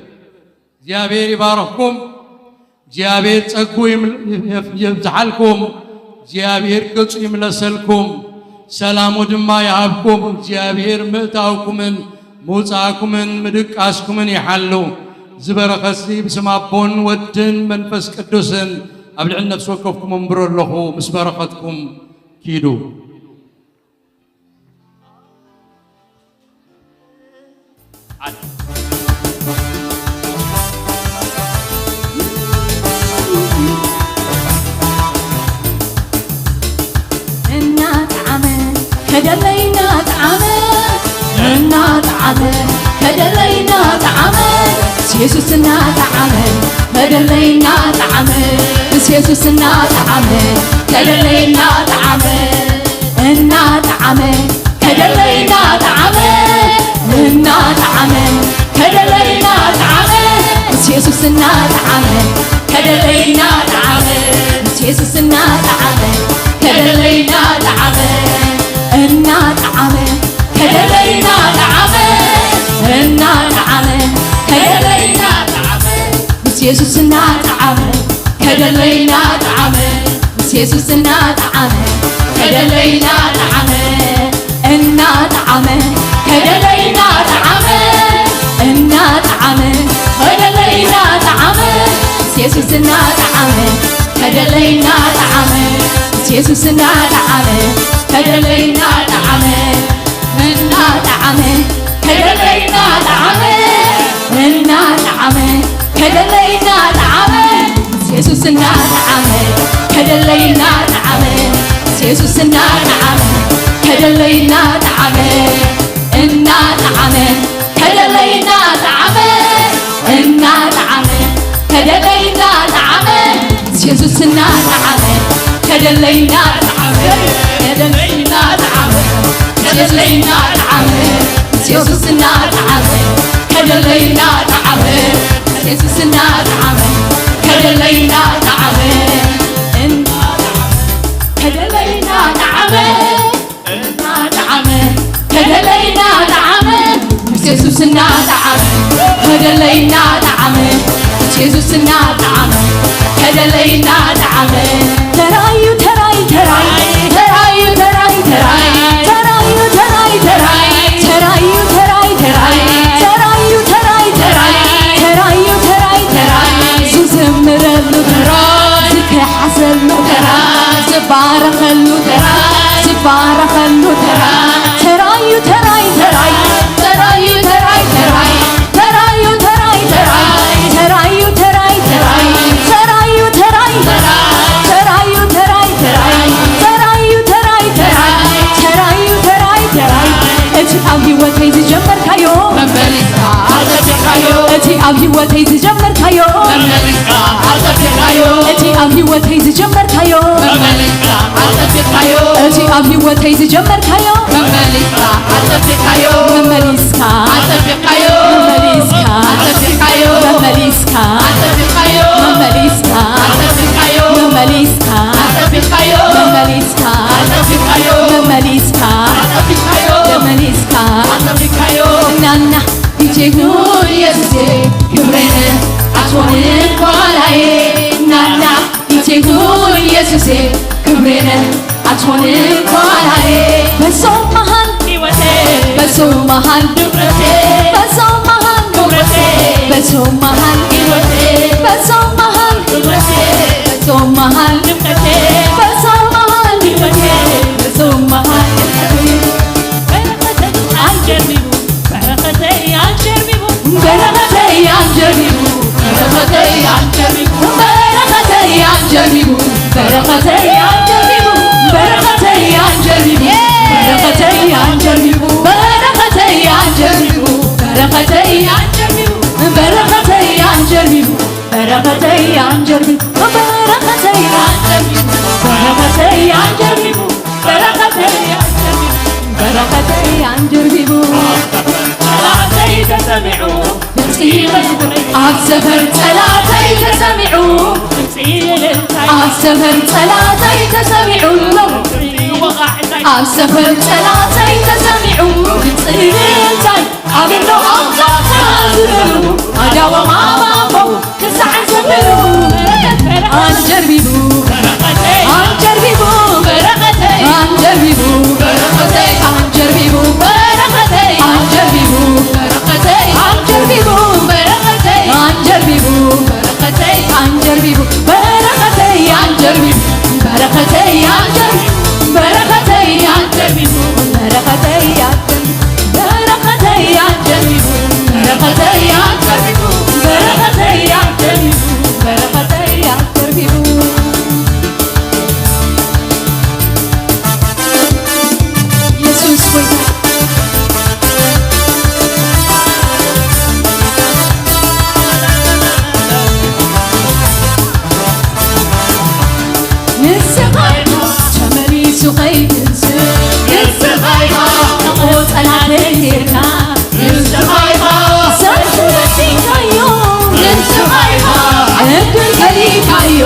እግዚኣብሔር ይባርኽኩም። እግዚኣብሔር ጸጉ የብዝሓልኩም። እግዚኣብሔር ገጹ ይምለሰልኩም፣ ሰላሙ ድማ ይሃብኩም። እግዚኣብሔር ምእታውኩምን ምውጻእኩምን ምድቃስኩምን ይሓሉ። እዚ በረኸትዚ ብስም ኣቦን ወድን መንፈስ ቅዱስን ኣብ ልዕሊ ነፍሲ ወከፍኩም እምብሮ ኣለኹ፣ ምስ በረኸትኩም ኪዱ። እናጠዓመ ከደለይ እናጠዓመ እናጠዓመ ከደለይ እናጠዓመ ምስ የሱስ እናጠዓመ ከደለይ እናጠዓመ ምስ የሱስ እናጠዓመ ከደለይ እናጠዓመ እናጠዓመ ከደለይ እናጠዓመ እናጠዓመ ከደለይ እናጠዓመ ምስ የሱስ እናጠዓመ ከደለይ እናጠዓመ ምስ የሱስ እናጠዓመ ከደለይ እናጠዓመ እናጠዓመ ከደለይ እናጠዓመ እናጠዓመ ከደለይ እናጠዓመ ምስ የሱስ እናጠዓመ ከደለይ እናጠዓመ ምስ የሱስ እናጠዓመ ከደለይ እናጠዓመ እናጠዓመ ከደለይ እናጠዓመ እናጠዓመ ከደለይ እናጠዓመ ምስ የሱስ እናጠዓመ ከደለይ እናጠዓመ ምስ የሱስ እናጠዓመ ከደለይ እናጠዓመ እናጠዓመ ከደለይ እናጠዓመ እናጠዓመ ከደለይ እናጠዓመ ምስ የሱስ እናጠዓመ ከደለይ እናጠዓመ ምስ የሱስ እናጠዓመ ከደለይ እናጠዓመ እናጠዓመ ከደለይ እናጠዓመ እናጠዓመ ከደለይ እናጠዓመ ምስ የሱስ እናጠዓመ ከደለይ እናጠዓመ ከደለይ እናጠዓመ ከደለይ እናጠዓመ ምስ የሱስ እናጠዓመ ከደለይ እናጠዓመ ምስ የሱስ እናጠዓመ ከደለይ እናጠዓመ እናጠዓመ ከደለይ እናጠዓመ እናጠዓመ ከደለይ እናጠዓመ ምስ የሱስ እናጠዓመ ከደለይ እናጠዓመ ምስ የሱስ እናጠዓመ ከደለይ እናጠዓመ ተራዩ ተራይ ተራይ ተራዩ ተራይ ተራይ ተራዩ ተራይ ተራይ ተራዩ ተራይ ተራይ ተራዩ ተራይ ተራይ ተራዩ ተራይ ተራይ ዝዝምረሉ ተራ ዝከሓሰሉ ተራ ዝባረኸሉ ተራ ዝባረኸሉ ተራ ተራዩ ተራይ ተራይ ተራዩ ተራይ ተራይ ተራዩ ተራይ ተራይ ተራዩ ተራይ ተራይ ተራዩ ተራይ ተራይ ተራዩ ተራይ ተራይ ተራዩ ተራይ ተራይ ተራዩ ተራይ ተራይ እቲ ኣብ ህይወተይ ዝጀመርካዮ መበሊካ ኣልተቢዕካዮ ህይወተይ ዝጀመርካዮ መመሊስካ ኣጸቢቕካዮ እቲ ኣብ ህይወተይ ዝጀመርካዮ መመሊስካ ኣጸቢቕካዮ እቲ ኣብ ህይወተይ ዝጀመርካዮ መመሊስካ ኣጸቢቕካዮ መመሊስካ ኣጸቢቕካዮ መመሊስካ ኣጸቢቕካዮ መመሊስካ ኣጸቢቕካዮ መመሊስካ ኣጸቢቕካዮ መመሊስካ ኣጸቢቕካዮ መመሊስካ ኣጸቢቕካዮ መመሊስካ ኣጸቢቕካዮ መመሊስካ ኣጸቢቕካዮ ናና ፊቴ ኩን ኢየሱሴ ክብሬነ ኣትሆንን ኳላዬ ናና ፊቴ ኩን ኢየሱሴ ክብሬነ ኣትሆንን ኳላዬ በሶም መሃል ሕይወቴ በሶም መሃል ክብረቴ በሶም መሃል ክብረቴ በሶም መሃል ሕይወቴ በሶም መሃል ክብረቴ በሶም መሃል ክብረቴ በሶም መሃል ሕይወቴ በሶም መሃል በረኸተይ ኣጀርቢቡ በረኸተይ ኣጀርቢቡ በረኸተይ ኣጀርቢቡ በረኸተይ ኣጀርቢቡ በረኸተይ ኣጀርቢቡ በረኸተይ ኣጀርቢቡ በረኸተይ ኣጀርቢቡ በረኸተይ ኣጀርቢቡ በረኸተይ ኣጀርቢቡ በረኸተይ ኣጀርቢቡ በረኸተይ ኣጀርቢቡ በረኸተይ ኣጀርቢቡ በረኸተይ ኣጀርቢቡ በረኸተይ ኣጀርቢቡ በረኸተይ ኣጀርቢቡ በረኸተይ ኣጀርቢቡ ጸላተይ ተሰሚዑ ድምጺ መዝሙረይ ኣብ ሰፈር ጸላተይ ተሰሚዑ ድምጺ እልልታይ ኣብ ሰፈር ጸላተይ ተሰሚዑ ኣሎ ወቓዕታይ ኣብ ሰፈር ጸላተይ ተሰሚዑ ድምጺ እልልታይ ኣብ እንዶ ኣምዛታ ዝብሉ ኣዳዎም ኣባቦ ክሳዕ ዝብሉ ኣንጀርቢቡ ኣንጀርቢቡ ኣንጀርቢቡ ኣንጀርቢቡ ኣንጀርቢቡ ኣንጀርቢቡ ኣንጀርቢቡ ኣንጀርቢቡ በረኸተይ ኣንጀርቢቡ በረኸተይ ኣንጀርቢቡ በረኸተይ ኣንጀርቢቡ በረኸተይ ኣንጀርቢቡ በረኸተይ ኣንጀርቢቡ በረኸተይ ኣንጀርቢቡ በረኸተይ ኣንጀርቢቡ በረኸተይ ኣንጀርቢቡ በረኸተይ ኣንጀርቢቡ ኢየሱስ ጎይታ ንስኻ ኢኻ ተመሊሱ ኸይትንስእ ንስኻ ኢኻ ተቆጸላተይ ጌርካ ንስኻ ኢኻ ሰልፉ በቲካዮ ንስኻ ኢኻ ዕድል ከሊካዮ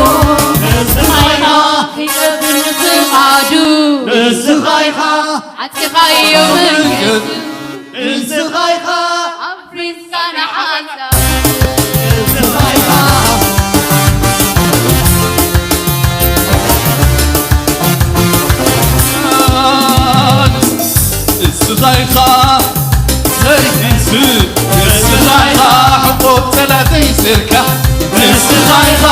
ንስኻ ኢኻ ሒዘብን ፍቓዱ ንስኻ ኢኻ ዓጢኻዮ መንገዱ ንስኻ ኢኻ ኣፍሪስካ ንሓሳብ ንስኻ ኢኻ ንስኻ ኢኻ ሰይፊ ንስኻ ኢኻ ሕቆ ጸላተይ ሴርካ ንስኻ ኢኻ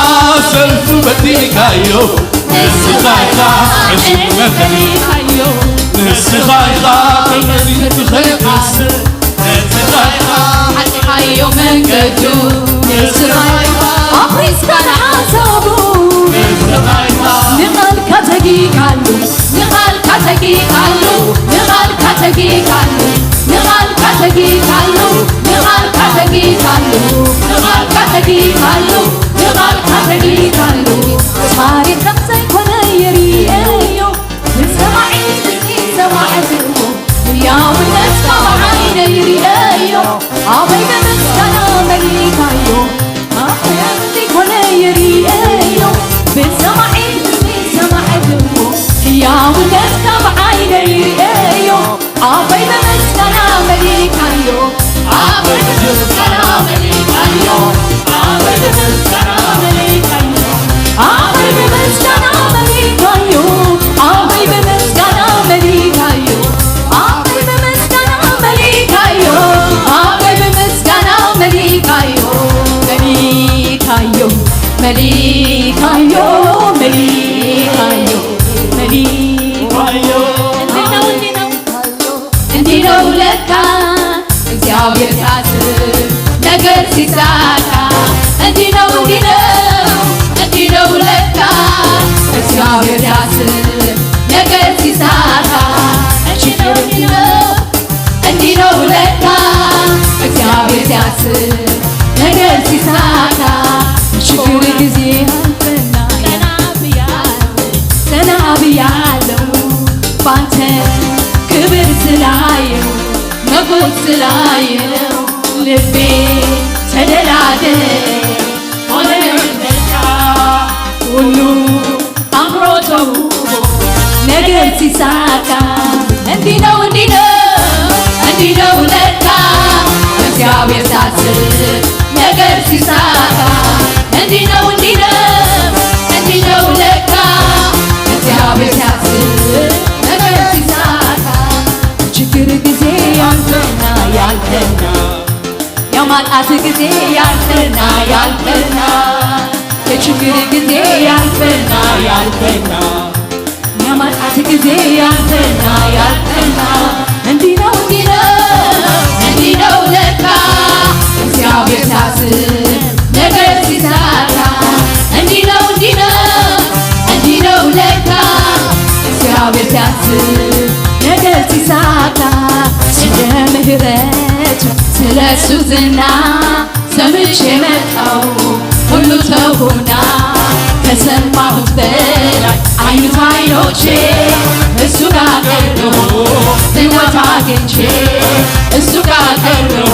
ሰልፉ በቲካዮ ንስኻ ኢኻ ዕሽመተይ ንስኻ ኢኻ ተመሊሱ ኸይትንስእ ንስኻ ኢኻ ሓጺኻዮ መንገዱ ንስኻ ኢኻ ኣፍሪስካ ንሓሳቡ ንስኻ ኢኻ ንቓልካ ተጊካሉ ንቓልካ ተጊካሉ ንቓልካ ተጊካሉ ንቓልካ ተጊካሉ ንቓልካ ተጊካሉ ንቓልካ ተጊካሉ ንቓልካ ተጊካሉ ታሪኽ ከም ዘይኮነ የርእየዮ ብሰማዒ ድምጺ ሰማዕክዎ ህያውነትካ ብዓይነይ ርእየዮ ኣበይ ብምስጋና መሊካዮ ኣበይ ዘይኮነ የርእየዮ ብሰማዒ ድምጺ ሰማዕክዎ ህያውነትካ ብዓይነይ ርእየዮ ኣበይ ብምስጋና መሊካዮ ኣበይ ብምስጋና መሊካዮ ኣበይ ብምስጋና መሊካዮ ኣበይ ብምስጋና መሊካዮ ኣበይ ብምስጋና መሊካዮ ኣበይ ብምስጋና መሊካዮ ኣበይ ብምስጋና መሊካዮ መሊካዮ መሊካዮ መሊካዮ መሊካዮ እንዲህ ነው ለካ እግዚአብሔር ሲያስብ ነገር ሲሳካ እንዲህ ነው እንዲህ ነው እንዲህ ነው ለካ እግዚአብሔር ሲያስብ ነገር ሲሳካ እንዲህ ነው እንዲህ ነው እንዲህ ነው ለካ እግዚአብሔር ሲያስብ ነገር ሲሳካ ያለው ባንተ ክብር ስላየው መጎት ስላየው ልቤ ተደላደለ። ሆነ በቃ ሁሉ አምሮ ተውቦ ነገር ሲሳካ እንዲህ ነው፣ እንዲህ ነው፣ እንዲህ ነው ለካ እግዚአብሔር ሲያስብ ነገር ሲሳካ እንዲህ ነው፣ እንዲህ ነው፣ እንዲህ ነው ለካ እግዚአብሔር ሲያስብ ነገር ሲሳካ ችግር ጊዜ ያንተና ያንተና ያማጣት ጊዜ ያንተና ያንተና የችግር ጊዜ ያንተና ያንተና ያማጣት ጊዜ ያንተና ያንተና እንዲህ ነው፣ እንዲህ ነው፣ እንዲህ ነው ለካ እግዚአብሔር ሲያስብ ነገር ሲሳካ እንዲህ ነው፣ እንዲህ ነው፣ እንዲህ ነው ለካ እግዚአብሔር ሲያስብ ነገር ሲሳካ ስለ ምህረቱ ስለ እሱ ዝና ሰምቼ መጣው ሁሉ ተውኩና ከሰማሁት በላይ አይኑት አይኖቼ እሱ ጋር ቀርቦ ሕይወት አግኝቼ እሱ ጋር ቀርቦ